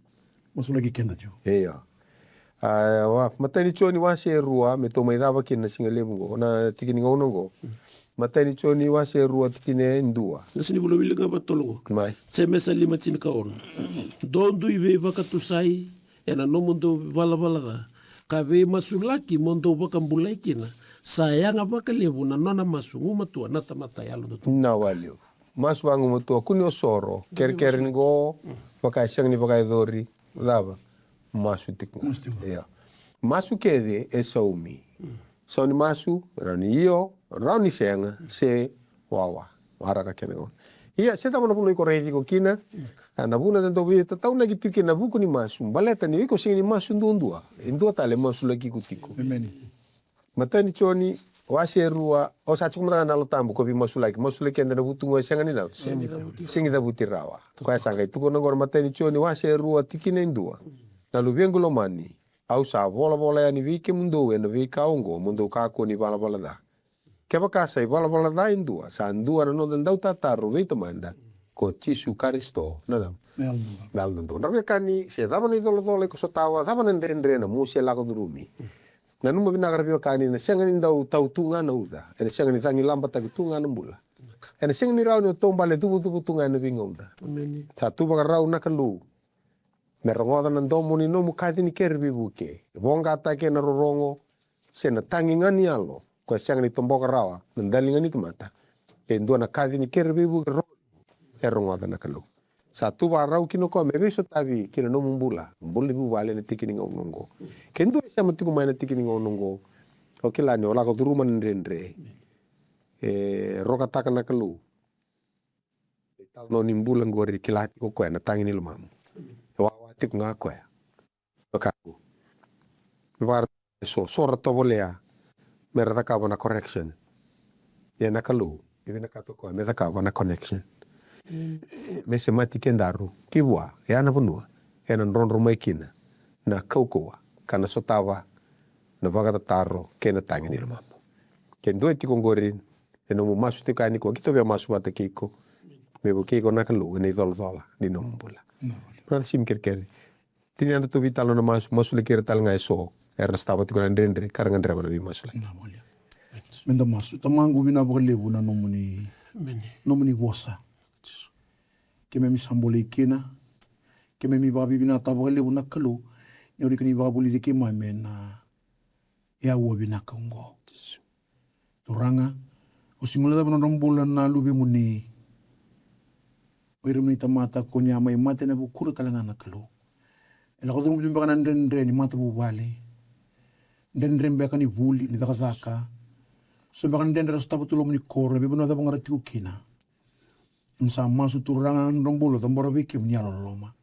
Masulaki keda tiko. Io. A, wa, matai ni Joni wase e rua, me tou mai cava kina na siga levu oqo, na tiki ni gauna oqo. Matai ni Joni wase e rua tikina e dua. Na sini vula wili ga vatolo oqo. Mai. Jemesa lima tinikaono. Dodui veivakatusai ena nomudou valavala ca, ka veimasulaki mo dou vakabulai kina, sa yaga vakalevu na nona masu gumatua na tamata yalododonu. Na waliu. Masu vagumatua, kua ni o soro, kerekere ni qo, vaka e sega ni vakayacori, cava? Masu tiko. Masu tiko. Io. Masu kece e saumi. Sau ni masu, rawa ni io, rawa ni sega, se wawa. Waraka kena gauna. Ia, se cava na vanua iko raici iko kina, a, na vuna da dau veitataunaki tu kina na vuku ni masu, baleta ni iko sega ni masu duadua, e dua tale e masulaki iko tiko. Emeni. Matai ni Joni, wase e rua, o sa tiko mada ga na Yalo Tabu ko veimasulaki, masulaki keda na vutugu e sega ni cava? Sega ni cavuti. Sega ni cavuti rawa. Koya sa qai tukuna oqo na matai ni Joni, wase e rua, tikina e dua. Na luvequ lomani, au sa volavola yani vei kemudou ena veika oqo, mo dou kakua ni valavala ca. Kevaka sa ivalavala ca e dua, sa dua na noda dautataro vei Tamada, ko Jisu Karisito, na cava? Na Yalododonu. Na Yalododonu. Dra veiwekani, se cava na icolacola iko sotava, cava na dredre na mosi e lako curumi. Nanuma vinaka, ra veiwekani, ena sega ni dau tau tu ga na uca, ena sega ni cagi labataki tu ga na bula. Ena sega ni rawa ni o taubale cuvacuva tu ga ena veigauna. Emeni. Sa tu vakarau na Kalou me rogoca na domo ni nomu kaci ni kere veivuke. Voqataki ena rorogo se na tagi ga ni yalo, ko e sega ni toboka rawa na daliga ni tamata. E dua na kaci ni kere veivuke ro-, e rogoca na Kalou. Sa tu vakarau kina o koya me veisotavi ki na nomu bula, bula ni vuvale ena tiki ni gauna oqo. Ke dua e sema tiko mai ena tiki ni gauna oqo, o kila ni o lako curuma na dredre. E rokataka na Kalou. E talanoa ni bula qori, kila tiko o koya na tagi ni lomamu. E wawa tiko ga o koya. Vakaku. Me vaka e so, so ra tovolea me ra cakava na correction. Ia na Kalou e vinakata o koya me cakava na connection. Me semati kedaru ki vua, e a na vanua ena drodro mai kina na kaukauwa ka na sotava na vakatataro kei na tagi ni lomamu. Ke dua e tiko qori, e nomu masu tiko yani, ko keitou via masu vata kei iko. Me vukei iko na Kalou ena icolacola ni nomu bula. Brother Simi, kerekere. Tini yadra tou veitalanoa na masu, masulaki ira tale ga e so era na sotava tiko na dredre ka ra gadreva na veimasulaki. Na wali. Me da masu. Tamaqu, vinaka vakalevu na nomuni, nomuni vosa. Keimami sa bolei kina. Keimami vakavinavinakataka vakalevu na Kalou ni o ni kani vakavulici keimami ena aua vinaka oqo. Turaga, o sega ni guilecava na nodra bula na luvemuni. O ira mani tamata ko ni a mai mate ena vukudra tale ga na Kalou. E lako curuma tu beka na dredre ni matavuvale. Dredre beka ni vuli, ni cakacaka. So beka na dredre era sotava tu loma ni koro, na veivanua cava ga ra tiko kina. Keimami sa masu, Turaga, na nodra bula, cabora vei kemuni na yalololoma.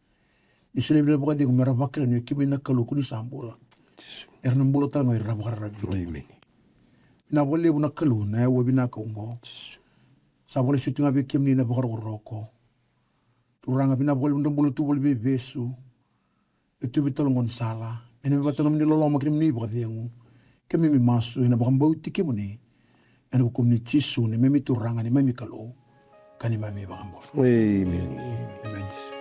Ni solia vei ira na vakacegu me ra vakila ni o kemuni na Kalou, ko ni sa bula. Era na bula tale ga o ira era vakararavi vei kemuni. Emeni. Vinaka vakalevu na Kalou, na aua vinaka oqo. Sa vakalesui tu ga vei kemuni na vakarokoroko. Turaga, vinaka vakalevu na nodra bula tu voli veivesu. E tu vei tale gaunisala. Ena vata nomuni loloma kei nomuni vakacegu. Keimami masu ena vakabauti kemuni. Ena vukumuni Jisu, neimami Turaga, neimami Kalou, ka neimami iVakabula. Emeni. Emeni.